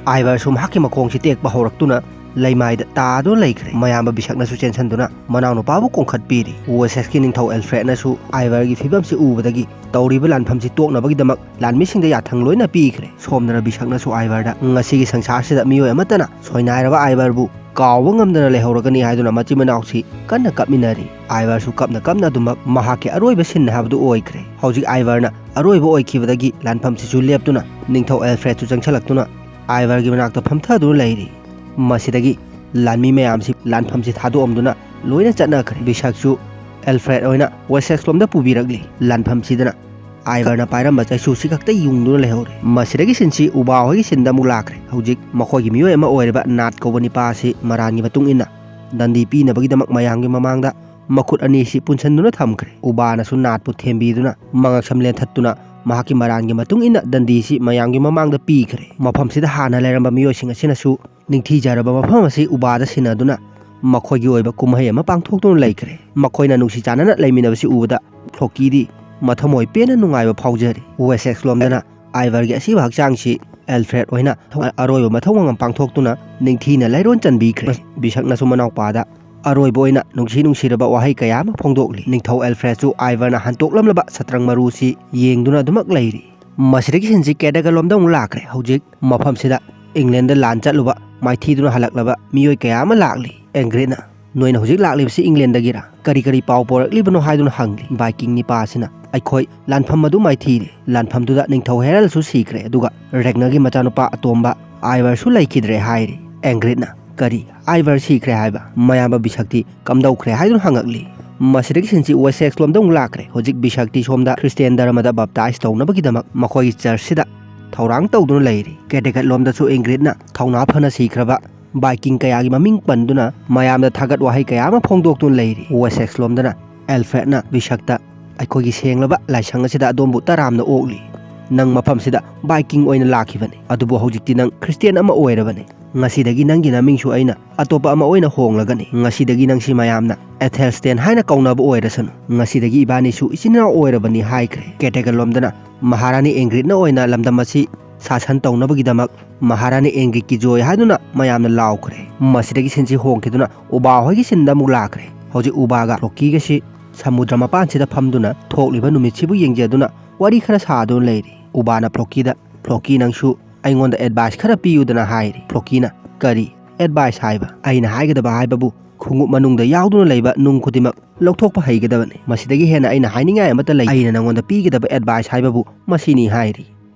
ꯑꯥꯏꯚꯔꯁꯨ ꯃꯍꯥꯛꯀꯤ ꯃꯈꯣꯡꯁꯤ ꯇꯦꯛꯄ ꯍꯧꯔꯛꯇꯨꯅ ꯂꯩꯃꯥꯏꯗ ꯇꯥꯗꯨꯅ ꯂꯩꯈ꯭ꯔꯦ꯫ ꯃꯌꯥꯝꯕ ꯕꯤꯁꯛꯅꯁꯨ ꯆꯦꯟꯁꯟꯗꯨꯅ ꯃꯅꯥꯎꯅꯨꯄꯥꯕꯨ ꯀꯣꯟꯈꯠꯄꯤꯔꯤ꯫ ꯋꯦꯁꯦꯛꯁꯀꯤ ꯅꯤꯡꯊꯧ ꯑꯦꯜꯐ꯭ꯔꯦꯗꯅꯁꯨ ꯑꯥꯏꯚꯔꯒꯤ ꯐꯤꯕꯝꯁꯤ ꯎꯕꯗꯒꯤ ꯇꯧꯔꯤꯕ ꯂꯥꯟꯐꯝꯁꯤ ꯇꯣꯛꯅꯕꯒꯤꯗꯃꯛ ꯂꯥꯟꯃꯤꯁꯤꯡꯗ ꯌꯥꯊꯪ ꯂꯣꯏꯅ ꯄꯤꯈ꯭ꯔꯦ꯫ ꯁꯣꯝꯗꯅ ꯕꯤꯁꯛꯅꯁꯨ ꯑꯥꯏꯚꯔꯗ ꯉꯁꯤꯒꯤ ꯁꯪꯁꯥꯔꯁꯤꯗ ꯃꯤꯑꯣꯏ ꯑꯃꯠꯇꯅ ꯁꯣꯏꯅꯥꯏꯔꯕ ꯑꯥꯏꯚꯔꯕꯨ ꯀꯥꯎꯕ ꯉꯝꯗꯅ ꯂꯩꯍꯧꯔꯒꯅꯤ ꯍꯥꯏꯗꯨꯅ ꯃꯆꯤꯟ ꯃꯅꯥꯎꯁꯤ ꯀꯟꯅ ꯀꯞꯃꯤꯟꯅꯔꯤ꯫ ꯑꯥꯏꯚꯔꯁꯨ ꯀꯞꯅ ꯀꯞꯅ ꯑꯗꯨꯃꯛ ꯃꯍꯥꯛꯀꯤ ꯑꯔꯣꯏꯕ ꯁꯤꯟ ꯍꯥꯏꯕꯗꯨ ꯑꯣꯏꯈ꯭ꯔꯦ꯫ ꯍꯧꯖꯤꯛ ꯑꯥꯏꯚꯔꯅ ꯑꯔꯣꯏꯕ ꯑꯣꯏꯈꯤꯕꯗꯒꯤ ꯂꯥꯟꯐꯝꯁꯤꯁꯨ ꯂꯦꯞꯇꯨꯅ ꯅꯤꯡꯊꯧ ꯑꯦꯜꯐ꯭ꯔꯦꯗꯁꯨ ꯆꯪꯁꯤꯜꯂꯛꯇꯨꯅ ꯑꯥꯏꯚꯔꯒꯤ ꯃꯅꯥꯛꯇ ꯐꯝꯊꯗꯨꯅ ꯂꯩꯔꯤ꯫ ꯃꯁꯤꯗꯒꯤ ꯂꯥꯟꯃꯤ ꯃꯌꯥꯝꯁꯤ ꯂꯥꯟꯐꯝꯁꯤ ꯊꯥꯗꯣꯛꯑꯝꯗꯨꯅ ꯂꯣꯏꯅ ꯆꯠꯅꯈ꯭ꯔꯦ꯫ ꯕꯤꯁꯛꯁꯨ ꯑꯦꯜꯐ꯭ꯔꯦꯗ ꯑꯣꯏꯅ ꯋꯦꯁꯦꯛꯁꯂꯣꯝꯗ ꯄꯨꯕꯤꯔꯛꯂꯤ꯫ ꯂꯥꯟꯐꯝꯁꯤꯗꯅ ꯑꯥꯏꯚꯔꯅ ꯄꯥꯏꯔꯝꯕ ꯆꯩꯁꯨꯁꯤ ꯈꯛꯇ ꯌꯨꯡꯗꯨꯅ ꯂꯩꯍꯧꯔꯦ꯫ ꯃꯁꯤꯗꯒꯤ ꯁꯤꯟꯁꯤ ꯎꯕꯥ ꯍꯣꯏꯒꯤ ꯁꯤꯟꯗ ꯑꯃꯨꯛ ꯂꯥꯛꯈ꯭ꯔꯦ꯫ ꯍꯧꯖꯤꯛ ꯃꯈꯣꯏꯒꯤ ꯃꯤꯑꯣꯏ ꯑꯃ ꯑꯣꯏꯔꯤꯕ ꯅꯥꯠ ꯀꯧꯕ ꯅꯤꯄꯥ ꯑꯁꯤ ꯃꯔꯥꯟꯒꯤ ꯃꯇꯨꯡ ꯏꯟꯅ ꯗꯟꯗꯤ ꯄꯤꯅꯕꯒꯤꯗꯃꯛ ꯃꯌꯥꯝꯒꯤ ꯃꯃꯥꯡꯗ ꯃꯈꯨꯠ ꯑꯅꯤꯁꯤ ꯄꯨꯟꯁꯤꯟꯗꯨꯅ ꯊꯝꯈ꯭ꯔꯦ꯫ ꯎꯕꯥꯅꯁꯨ ꯅꯥꯠꯄꯨ ꯊꯦꯝꯕꯤꯗꯨꯅ ꯃꯉꯛꯁꯝ ꯂꯦꯟꯊꯠꯇꯨꯅ ꯃꯍꯥꯛꯀꯤ ꯃꯔꯥꯟꯒꯤ ꯃꯇꯨꯡ ꯏꯟꯅ ꯗꯟꯗꯤꯁꯤ ꯃꯌꯥꯝꯒꯤ ꯃꯃꯥꯡꯗ ꯄꯤꯈ꯭ꯔꯦ꯫ ꯃꯐꯝꯁꯤꯗ ꯍꯥꯟꯅ ꯂꯩꯔꯝꯕ ꯃꯤꯑꯣꯏꯁꯤꯡ ꯑꯁꯤꯅꯁꯨ ꯅꯤꯡꯊꯤꯖꯔꯕ ꯃꯐꯝ ꯑꯁꯤ ꯎꯕꯥꯗ ꯁꯤꯟꯅꯗꯨꯅ ꯃꯈꯣꯏꯒꯤ ꯑꯣꯏꯕ ꯀꯨꯝꯍꯩ ꯑꯃ ꯄꯥꯡꯊꯣꯛꯇꯨꯅ ꯂꯩꯈ꯭ꯔꯦ꯫ ꯃꯈꯣꯏꯅ ꯅꯨꯡꯁꯤ ꯆꯥꯟꯅꯅ ꯂꯩꯃꯤꯟꯅꯕꯁꯤ ꯎꯕꯗ ꯐ꯭ꯂꯣꯀꯤꯗꯤ ꯃꯊꯃꯣꯏ ꯄꯦꯟꯅ ꯅꯨꯡꯉꯥꯏꯕ ꯐꯥꯎꯖꯔꯤ꯫ ꯋꯦꯁꯦꯛꯁꯂꯣꯝꯗꯅ ꯑꯥꯏꯚꯔꯒꯤ ꯑꯁꯤꯕ ꯍꯛꯆꯥꯡꯁꯤ ꯑꯦꯜꯐ꯭ꯔꯦꯗ ꯑꯣꯏꯅ ꯑꯔꯣꯏꯕ ꯃꯊꯧ ꯃꯉꯝ ꯄꯥꯡꯊꯣꯛꯇꯨꯅ ꯅꯤꯡꯊꯤꯅ ꯂꯩꯔꯣꯟ ꯆꯟꯕꯤꯈ꯭ꯔꯦ꯫ ꯕꯤꯁꯛꯅꯁꯨ ꯃꯅꯥꯎꯄꯥꯗ ꯑꯔꯣꯏꯕ ꯑꯣꯏꯅ ꯅꯨꯡꯁꯤ ꯅꯨꯡꯁꯤꯔꯕ ꯋꯥꯍꯩ ꯀꯌꯥ ꯑꯃ ꯐꯣꯡꯗꯣꯛꯂꯤ꯫ ꯅꯤꯡꯊꯧ ꯑꯦꯜꯐ꯭ꯔꯦꯗꯁꯨ ꯑꯥꯏꯚꯔꯅ ꯍꯟꯇꯣꯛꯂꯝꯂꯕ ꯁꯇ꯭ꯔꯪ ꯃꯔꯨꯁꯤ ꯌꯦꯡꯗꯨꯅ ꯑꯗꯨꯃꯛ ꯂꯩꯔꯤ꯫ ꯃꯁꯤꯗꯒꯤ ꯁꯤꯟꯁꯤ ꯀꯦꯗꯒꯟꯂꯣꯝꯗ ꯑꯃꯨꯛ ꯂꯥꯛꯈ꯭ꯔꯦ꯫ ꯍꯧꯖꯤꯛ ꯃꯐꯝꯁꯤꯗ ꯏꯪꯂꯦꯟꯗ ꯂꯥꯟ ꯆꯠꯂꯨꯕ, ꯃꯥꯏꯊꯤꯗꯨꯅ ꯍꯜꯂꯛꯂꯕ ꯃꯤꯑꯣꯏ ꯀꯌꯥ ꯑꯃ ꯂꯥꯛꯂꯤ꯫ ꯑꯦꯡꯒ꯭ꯔꯤꯠꯅ, "ꯅꯣꯏꯅ ꯍꯧꯖꯤꯛ ꯂꯥꯛꯂꯤꯕꯁꯤ ꯏꯪꯂꯦꯟꯗꯒꯤꯔꯥ? ꯀꯔꯤ ꯀꯔꯤ ꯄꯥꯎ ꯄꯣꯔꯛꯂꯤꯕꯅꯣ?" ꯍꯥꯏꯗꯨꯅ ꯍꯪꯂꯤ꯫ ꯚꯥꯏꯀꯤꯡ ꯅꯤꯄꯥ ꯑꯁꯤꯅ, "ꯑꯩꯈꯣꯏ ꯂꯥꯟꯐꯝ ꯑꯗꯨ ꯃꯥꯏꯊꯤꯔꯦ꯫ ꯂꯥꯟꯐꯝꯗꯨꯗ ꯅꯤꯡꯊꯧ ꯍꯦꯔꯜꯁꯨ ꯁꯤꯈ꯭ꯔꯦ, ꯑꯗꯨꯒ ꯔꯦꯒꯅꯔꯒꯤ ꯃꯆꯥꯅꯨꯄꯥ ꯑꯇꯣꯝꯕ ꯑꯥꯏꯚꯔꯁꯨ ꯂꯩꯈꯤꯗ꯭ꯔꯦ" ꯍꯥꯏꯔꯤ꯫ ꯑꯦꯡꯒ꯭ꯔꯤꯠꯅ, "ꯀꯔꯤ? ꯑꯥꯏꯚꯔ ꯁꯤꯈ꯭ꯔꯦ ꯍꯥꯏꯕ? ꯃꯌꯥꯝꯕ ꯕꯤꯁꯛꯇꯤ ꯀꯝꯗꯧꯈ꯭ꯔꯦ?" ꯍꯥꯏꯗꯨꯅ ꯍꯪꯉꯛꯂꯤ꯫ ꯃꯁꯤꯗꯒꯤ ꯁꯤꯟꯁꯤ ꯋꯦꯁꯦꯛꯁꯂꯣꯝꯗ ꯑꯃꯨꯛ ꯂꯥꯛꯈ꯭ꯔꯦ꯫ ꯍꯧꯖꯤꯛ ꯕꯤꯁꯛꯇꯤ ꯁꯣꯝꯗ ꯈ꯭ꯔꯤꯁꯇꯤꯌꯥꯟ ꯙꯔꯃꯗ ꯕꯞꯇꯥꯏꯖ ꯇꯧꯅꯕꯒꯤꯗꯃꯛ ꯃꯈꯣꯏꯒꯤ ꯆꯔꯆꯁꯤꯗ ꯊꯧꯔꯥꯡ ꯇꯧꯗꯨꯅ ꯂꯩꯔꯤ꯫ ꯀꯦꯗꯦꯒꯠꯂꯣꯝꯗꯁꯨ ꯏꯪꯒ꯭ꯔꯤꯠꯅ ꯊꯧꯅꯥ ꯐꯅ ꯁꯤꯈ꯭ꯔꯕ ꯚꯥꯏꯀꯤꯡ ꯀꯌꯥꯒꯤ ꯃꯃꯤꯡ ꯄꯟꯗꯨꯅ ꯃꯌꯥꯝꯗ ꯊꯥꯒꯠ ꯋꯥꯍꯩ ꯀꯌꯥ ꯑꯃ ꯐꯣꯡꯗꯣꯛꯇꯨꯅ ꯂꯩꯔꯤ꯫ ꯋꯦꯁꯦꯛꯁꯂꯣꯝꯗꯅ ꯑꯦꯜꯐ꯭ꯔꯦꯗꯅ ꯕꯤꯁꯛꯇ, "ꯑꯩꯈꯣꯏꯒꯤ ꯁꯦꯡꯂꯕ ꯂꯥꯏꯁꯪ ꯑꯁꯤꯗ ꯑꯗꯣꯝꯕꯨ ꯇꯔꯥꯝꯅ ꯑꯣꯛꯂꯤ꯫ ꯅꯪ ꯃꯐꯝꯁꯤꯗ ꯚꯥꯏꯀꯤꯡ ꯑꯣꯏꯅ ꯂꯥꯛꯈꯤꯕꯅꯤ, ꯑꯗꯨꯕꯨ ꯍꯧꯖꯤꯛꯇꯤ ꯅꯪ ꯈ꯭ꯔꯤꯁꯇꯤꯌꯥꯟ ꯑꯃ ꯑꯣꯏꯔꯕꯅꯤ꯫ ꯉꯁꯤꯗꯒꯤ ꯅꯪꯒꯤ ꯅꯃꯤꯡꯁꯨ ꯑꯩꯅ ꯑꯇꯣꯞꯄ ꯑꯃ ꯑꯣꯏꯅ ꯍꯣꯡꯂꯒꯅꯤ꯫ ꯉꯁꯤꯗꯒꯤ ꯅꯪꯁꯤ ꯃꯌꯥꯝꯅ ꯑꯦꯊꯦꯜꯁꯇꯦꯟ ꯍꯥꯏꯅ ꯀꯧꯅꯕ ꯑꯣꯏꯔꯁꯅꯨ꯫ ꯉꯁꯤꯗꯒꯤ ꯏꯕꯥꯅꯤꯁꯨ ꯏꯆꯤꯟ ꯏꯅꯥꯎ ꯑꯣꯏꯔꯕꯅꯤ" ꯍꯥꯏꯈ꯭ꯔꯦ꯫ ꯀꯦꯇꯦꯒꯟꯂꯣꯝꯗꯅ ꯃꯍꯥꯔꯥꯅꯤ ꯏꯪꯒ꯭ꯔꯤꯠꯅ ꯑꯣꯏꯅ ꯂꯝꯗꯝ ꯑꯁꯤ ꯁꯥꯁꯟ ꯇꯧꯅꯕꯒꯤꯗꯃꯛ ꯃꯍꯥꯔꯥꯅꯤ ꯑꯦꯟꯒꯤ ꯀꯤꯖꯣꯏ ꯍꯥꯏꯗꯨꯅ ꯃꯌꯥꯝꯅ ꯂꯥꯎꯈ꯭ꯔꯦ꯫ ꯃꯁꯤꯗꯒꯤ ꯁꯤꯟꯁꯤ ꯍꯣꯡꯈꯤꯗꯨꯅ ꯎꯕꯥ ꯍꯣꯏꯒꯤ ꯁꯤꯟꯗ ꯑꯃꯨꯛ ꯂꯥꯛꯈ꯭ꯔꯦ꯫ ꯍꯧꯖꯤꯛ ꯎꯕꯥꯒ ꯐ꯭ꯂꯣꯀꯤꯒꯁꯤ ꯁꯃꯨꯗ꯭ꯔ ꯃꯄꯥꯟꯁꯤꯗ ꯐꯝꯗꯨꯅ ꯊꯣꯛꯂꯤꯕ ꯅꯨꯃꯤꯠꯁꯤꯕꯨ ꯌꯦꯡꯖꯗꯨꯅ ꯋꯥꯔꯤ ꯈꯔ ꯁꯥꯗꯨꯅ ꯂꯩꯔꯤ꯫ ꯎꯕꯥꯅ ꯐ꯭ꯂꯣꯀꯤꯗ, "ꯐ꯭ꯂꯣꯀꯤ, ꯅꯪꯁꯨ ꯑꯩꯉꯣꯟꯗ ꯑꯦꯗꯚꯥꯏꯁ ꯈꯔ ꯄꯤꯌꯨꯗꯅ" ꯍꯥꯏꯔꯤ꯫ ꯐ꯭ꯂꯣꯀꯤꯅ, "ꯀꯔꯤ ꯑꯦꯗꯚꯥꯏꯁ ꯍꯥꯏꯕ?" "ꯑꯩꯅ ꯍꯥꯏꯒꯗꯕ ꯍꯥꯏꯕꯕꯨ ꯈꯣꯡꯎꯞ ꯃꯅꯨꯡꯗ ꯌꯥꯎꯗꯨꯅ ꯂꯩꯕ ꯅꯨꯡ ꯈꯨꯗꯤꯡꯃꯛ ꯂꯧꯊꯣꯛꯄ ꯍꯩꯒꯗꯕꯅꯤ꯫ ꯃꯁꯤꯗꯒꯤ ꯍꯦꯟꯅ ꯑꯩꯅ ꯍꯥꯏꯅꯤꯡꯉꯥꯏ ꯑꯃꯠꯇ ꯂꯩ꯫ ꯑꯩꯅ ꯅꯉꯣꯟꯗ ꯄꯤꯒꯗꯕ ꯑꯦꯗꯚꯥꯏꯁ ꯍꯥꯏꯕꯕꯨ ꯃꯁꯤꯅꯤ" ꯍꯥꯏꯔꯤ꯫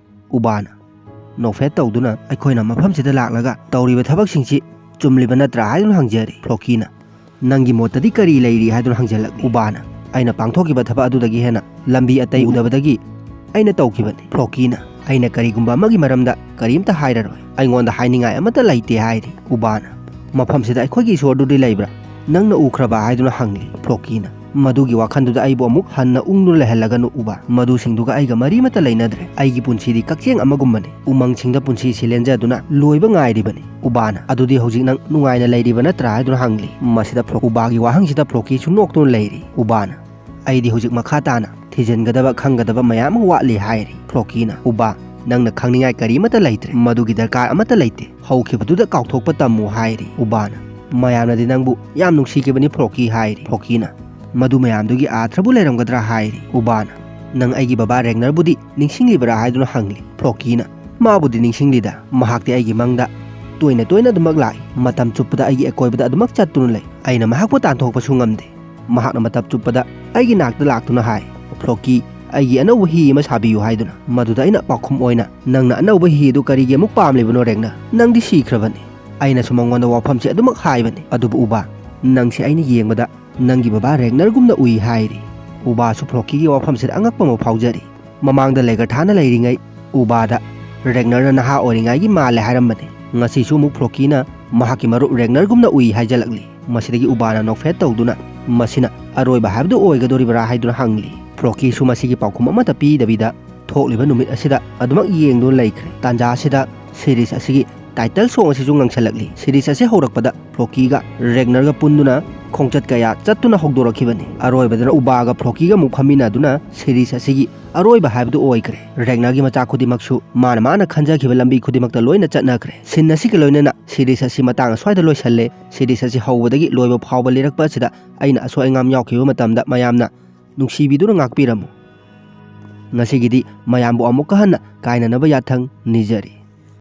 ꯎꯕꯥꯅ ꯅꯣꯛꯐꯦꯠ ꯇꯧꯗꯨꯅ, "ꯑꯩꯈꯣꯏꯅ ꯃꯐꯝꯁꯤꯗ ꯂꯥꯛꯂꯒ ꯇꯧꯔꯤꯕ ꯊꯕꯛꯁꯤꯡꯁꯤ ꯆꯨꯝꯂꯤꯕ ꯅꯠꯇ꯭ꯔꯥ?" ꯍꯥꯏꯗꯨꯅ ꯍꯪꯖꯔꯤ꯫ ꯐ꯭ꯂꯣꯀꯤꯅ, "ꯅꯪꯒꯤ ꯃꯣꯠꯇꯗꯤ ꯀꯔꯤ ꯂꯩꯔꯤ?" ꯍꯥꯏꯗꯨꯅ ꯍꯪꯖꯜꯂꯛꯂꯤ꯫ ꯎꯕꯥꯅ, "ꯑꯩꯅ ꯄꯥꯡꯊꯣꯛꯈꯤꯕ ꯊꯕꯛ ꯑꯗꯨꯗꯒꯤ ꯍꯦꯟꯅ ꯂꯝꯕꯤ ꯑꯇꯩ ꯎꯗꯕꯗꯒꯤ ꯑꯩꯅ ꯇꯧꯈꯤꯕꯅꯤ꯫ ꯐ꯭ꯂꯣꯀꯤꯅ, ꯑꯩꯅ ꯀꯔꯤꯒꯨꯝꯕ ꯑꯃꯒꯤ ꯃꯔꯝꯗ ꯀꯔꯤꯝꯇ ꯍꯥꯏꯔꯔꯣꯏ꯫ ꯑꯩꯉꯣꯟꯗ ꯍꯥꯏꯅꯤꯡꯉꯥꯏ ꯑꯃꯠꯇ ꯂꯩꯇꯦ" ꯍꯥꯏꯔꯤ꯫ ꯎꯕꯥꯅ, "ꯃꯐꯝꯁꯤꯗ ꯑꯩꯈꯣꯏꯒꯤ ꯏꯁꯣꯔꯗꯨꯗꯤ ꯂꯩꯕ꯭ꯔꯥ? ꯅꯪꯅ ꯎꯈ꯭ꯔꯕ?" ꯍꯥꯏꯗꯨꯅ ꯍꯪꯂꯤ꯫ ꯐ꯭ꯂꯣꯀꯤꯅ, "ꯃꯗꯨꯒꯤ ꯋꯥꯈꯜꯗꯨꯗ ꯑꯩꯕꯨ ꯑꯃꯨꯛ ꯍꯟꯅ ꯎꯡꯗꯨꯅ ꯂꯩꯍꯜꯂꯒꯅꯨ ꯎꯕꯥ꯫ ꯃꯗꯨꯁꯤꯡꯗꯨꯒ ꯑꯩꯒ ꯃꯔꯤ ꯑꯃꯠꯇ ꯂꯩꯅꯗ꯭ꯔꯦ꯫ ꯑꯩꯒꯤ ꯄꯨꯟꯁꯤꯗꯤ ꯀꯛꯆꯦꯡ ꯑꯃꯒꯨꯝꯕꯅꯤ꯫ ꯎꯃꯪꯁꯤꯡꯗ ꯄꯨꯟꯁꯤꯁꯤ ꯂꯦꯟꯖꯗꯨꯅ ꯂꯣꯏꯕ ꯉꯥꯏꯔꯤꯕꯅꯤ꯫" ꯎꯕꯥꯅ, "ꯑꯗꯨꯗꯤ ꯍꯧꯖꯤꯛ ꯅꯪ ꯅꯨꯡꯉꯥꯏꯅ ꯂꯩꯔꯤꯕ ꯅꯠꯇ꯭ꯔꯥ?" ꯍꯥꯏꯗꯨꯅ ꯍꯪꯂꯤ꯫ ꯃꯁꯤꯗ ꯐ꯭ꯂꯣ-, ꯎꯕꯥꯒꯤ ꯋꯥꯍꯪꯁꯤꯗ ꯐ꯭ꯂꯣꯀꯤꯁꯨ ꯅꯣꯛꯇꯨꯅ ꯂꯩꯔꯤ꯫ ꯎꯕꯥꯅ, "ꯑꯩꯗꯤ ꯍꯧꯖꯤꯛ ꯃꯈꯥ ꯇꯥꯅ ꯊꯤꯖꯤꯟꯒꯗꯕ, ꯈꯪꯒꯗꯕ ꯃꯌꯥꯝ ꯑꯃ ꯋꯥꯠꯂꯤ" ꯍꯥꯏꯔꯤ꯫ ꯐ꯭ꯂꯣꯀꯤꯅ, "ꯎꯕꯥ, ꯅꯪꯅ ꯈꯪꯅꯤꯡꯉꯥꯏ ꯀꯔꯤ ꯑꯃꯠꯇ ꯂꯩꯇ꯭ꯔꯦ꯫ ꯃꯗꯨꯒꯤ ꯗꯔꯀꯥꯔ ꯑꯃꯠꯇ ꯂꯩꯇꯦ꯫ ꯍꯧꯈꯤꯕꯗꯨꯗ ꯀꯥꯎꯊꯣꯛꯄ ꯇꯝꯃꯨ" ꯍꯥꯏꯔꯤ꯫ ꯎꯕꯥꯅ, "ꯃꯌꯥꯝꯅꯗꯤ ꯅꯪꯕꯨ ꯌꯥꯝ ꯅꯨꯡꯁꯤꯈꯤꯕꯅꯤ ꯐ꯭ꯂꯣꯀꯤ" ꯍꯥꯏꯔꯤ꯫ ꯐ꯭ꯂꯣꯀꯤꯅ, "ꯃꯗꯨ ꯃꯌꯥꯝꯗꯨꯒꯤ ꯑꯥꯔꯊ꯭ꯔꯕꯨ ꯂꯩꯔꯝꯒꯗ꯭ꯔꯥ?" ꯍꯥꯏꯔꯤ꯫ ꯎꯕꯥꯅ, "ꯅꯪ ꯑꯩꯒꯤ ꯕꯕꯥ ꯔꯦꯒꯅꯔꯕꯨꯗꯤ ꯅꯤꯡꯁꯤꯡꯂꯤꯕ꯭ꯔꯥ?" ꯍꯥꯏꯗꯨꯅ ꯍꯪꯂꯤ꯫ ꯐ꯭ꯂꯣꯀꯤꯅ, "ꯃꯥꯕꯨꯗꯤ ꯅꯤꯡꯁꯤꯡꯂꯤꯗ꯫ ꯃꯍꯥꯛꯇꯤ ꯑꯩꯒꯤ ꯃꯪꯗ ꯇꯣꯏꯅ ꯇꯣꯏꯅ ꯑꯗꯨꯃꯛ ꯂꯥꯛꯏ꯫ ꯃꯇꯝ ꯆꯨꯞꯄꯗ ꯑꯩꯒꯤ ꯑꯀꯣꯏꯕꯗ ꯑꯗꯨꯃꯛ ꯆꯠꯇꯨꯅ ꯂꯩ꯫ ꯑꯩꯅ ꯃꯍꯥꯛꯄꯨ ꯇꯥꯟꯊꯣꯛꯄꯁꯨ ꯉꯝꯗꯦ꯫ ꯃꯍꯥꯛꯅ ꯃꯇꯝ ꯆꯨꯞꯄꯗ ꯑꯩꯒꯤ ꯅꯥꯛꯇ ꯂꯥꯛꯇꯨꯅ ꯍꯥꯏ, 'ꯐ꯭ꯂꯣꯀꯤ, ꯑꯩꯒꯤ ꯑꯅꯧꯕ ꯍꯤ ꯑꯃ ꯁꯥꯕꯤꯌꯨ' ꯍꯥꯏꯗꯨꯅ꯫ ꯃꯗꯨꯗ ꯑꯩꯅ ꯄꯥꯎꯈꯨꯝ ꯑꯣꯏꯅ, 'ꯅꯪꯅ ꯑꯅꯧꯕ ꯍꯤ ꯑꯗꯨ ꯀꯔꯤꯒꯤ ꯑꯃꯨꯛ ꯄꯥꯝꯂꯤꯕꯅꯣ ꯔꯦꯒꯅꯔ? ꯅꯪꯗꯤ ꯁꯤꯈ꯭ꯔꯕꯅꯤ꯫ ꯑꯩꯅꯁꯨ ꯃꯉꯣꯟꯗ ꯋꯥꯐꯝꯁꯤ ꯑꯗꯨꯃꯛ ꯍꯥꯏꯕꯅꯤ꯫ ꯑꯗꯨꯕꯨ ꯎꯕꯥ, ꯅꯪꯁꯤ ꯑꯩꯅ ꯌꯦꯡꯕꯗ ꯅꯪꯒꯤ ꯕꯕꯥ ꯔꯦꯒꯅꯔꯒꯨꯝꯅ ꯎꯏ' ꯍꯥꯏꯔꯤ꯫ ꯎꯕꯥꯁꯨ ꯐ꯭ꯂꯣꯀꯤꯒꯤ ꯋꯥꯐꯝꯁꯤꯗ ꯑꯉꯛꯄ ꯑꯃ ꯐꯥꯎꯖꯔꯤ꯫ ꯃꯃꯥꯡꯗ ꯂꯦꯒꯔꯊꯥꯅ ꯂꯩꯔꯤꯉꯩ ꯎꯕꯥꯗ ꯔꯦꯒꯅꯔꯅ ꯅꯍꯥ ꯑꯣꯏꯔꯤꯉꯩꯒꯤ ꯃꯥꯜꯂꯦ ꯍꯥꯏꯔꯝꯕꯅꯤ꯫ ꯉꯁꯤꯁꯨ ꯑꯃꯨꯛ ꯐ꯭ꯂꯣꯀꯤꯅ ꯃꯍꯥꯛꯀꯤ ꯃꯔꯨꯞ ꯔꯦꯒꯅꯔꯒꯨꯝꯅ ꯎꯏ ꯍꯥꯏꯖꯜꯂꯛꯂꯤ꯫ ꯃꯁꯤꯗꯒꯤ ꯎꯕꯥꯅ ꯅꯣꯛꯐꯦꯠ ꯇꯧꯗꯨꯅ, "ꯃꯁꯤꯅ ꯑꯔꯣꯏꯕ ꯍꯥꯏꯕꯗꯨ ꯑꯣꯏꯒꯗꯧꯔꯤꯕ꯭ꯔꯥ?" ꯍꯥꯏꯗꯨꯅ ꯍꯪꯂꯤ꯫ ꯐ꯭ꯂꯣꯀꯤꯁꯨ ꯃꯁꯤꯒꯤ ꯄꯥꯎꯈꯨꯝ ꯑꯃꯠꯇ ꯄꯤꯗꯕꯤꯗ ꯊꯣꯛꯂꯤꯕ ꯅꯨꯃꯤꯠ ꯑꯁꯤꯗ ꯑꯗꯨꯃꯛ ꯌꯦꯡꯗꯨꯅ ꯂꯩꯈ꯭ꯔꯦ꯫ ꯇꯥꯟꯖꯥ ꯑꯁꯤꯗ ꯁꯤꯔꯤꯁ ꯑꯁꯤꯒꯤ ꯇꯥꯏꯇꯜ ꯁꯣꯡ ꯑꯁꯤꯁꯨ ꯉꯪꯁꯜꯂꯛꯂꯤ꯫ ꯁꯤꯔꯤꯁ ꯑꯁꯤ ꯍꯧꯔꯛꯄꯗ ꯐ꯭ꯂꯣꯀꯤꯒ ꯔꯦꯒꯅꯔꯒ ꯄꯨꯟꯗꯨꯅ ꯈꯣꯡꯆꯠ ꯀꯌꯥ ꯆꯠꯇꯨꯅ ꯍꯧꯗꯣꯔꯛꯈꯤꯕꯅꯤ꯫ ꯑꯔꯣꯏꯕꯗꯅ ꯎꯕꯥꯒ ꯐ꯭ꯂꯣꯀꯤꯒ ꯑꯃꯨꯛ ꯐꯝꯃꯤꯟꯅꯗꯨꯅ series ꯑꯁꯤꯒꯤ ꯑꯔꯣꯏꯕ ꯍꯥꯏꯕꯗꯨ ꯑꯣꯏꯈ꯭ꯔꯦ꯫ ꯔꯦꯒꯅꯥꯒꯤ ꯃꯆꯥ ꯈꯨꯗꯤꯡꯃꯛꯁꯨ ꯃꯥꯅ ꯃꯥꯅ ꯈꯟꯖꯈꯤꯕ ꯂꯝꯕꯤ ꯈꯨꯗꯤꯡꯃꯛꯇ ꯂꯣꯏꯅ ꯆꯠꯅꯈ꯭ꯔꯦ꯫ Scene ꯑꯁꯤꯒ ꯂꯣꯏꯅꯅ series ꯑꯁꯤ ꯃꯇꯥꯡ ꯑꯁ꯭ꯋꯥꯏꯗ ꯂꯣꯏꯁꯜꯂꯦ꯫ Series ꯑꯁꯤ ꯍꯧꯕꯗꯒꯤ ꯂꯣꯏꯕ ꯐꯥꯎꯕ ꯂꯤꯔꯛꯄ ꯑꯁꯤꯗ ꯑꯩꯅ ꯑꯁꯣꯏ ꯑꯉꯥꯝ ꯌꯥꯎꯈꯤꯕ ꯃꯇꯝꯗ ꯃꯌꯥꯝꯅ ꯅꯨꯡꯁꯤꯕꯤꯗꯨꯅ ꯉꯥꯛꯄꯤꯔꯝꯃꯨ꯫ ꯉꯁꯤꯒꯤꯗꯤ ꯃꯌꯥꯝꯕꯨ ꯑꯃꯨꯛꯀ ꯍꯟꯅ ꯀꯥꯏꯅꯅꯕ ꯌꯥꯊꯪ ꯅꯤꯖꯔꯤ꯫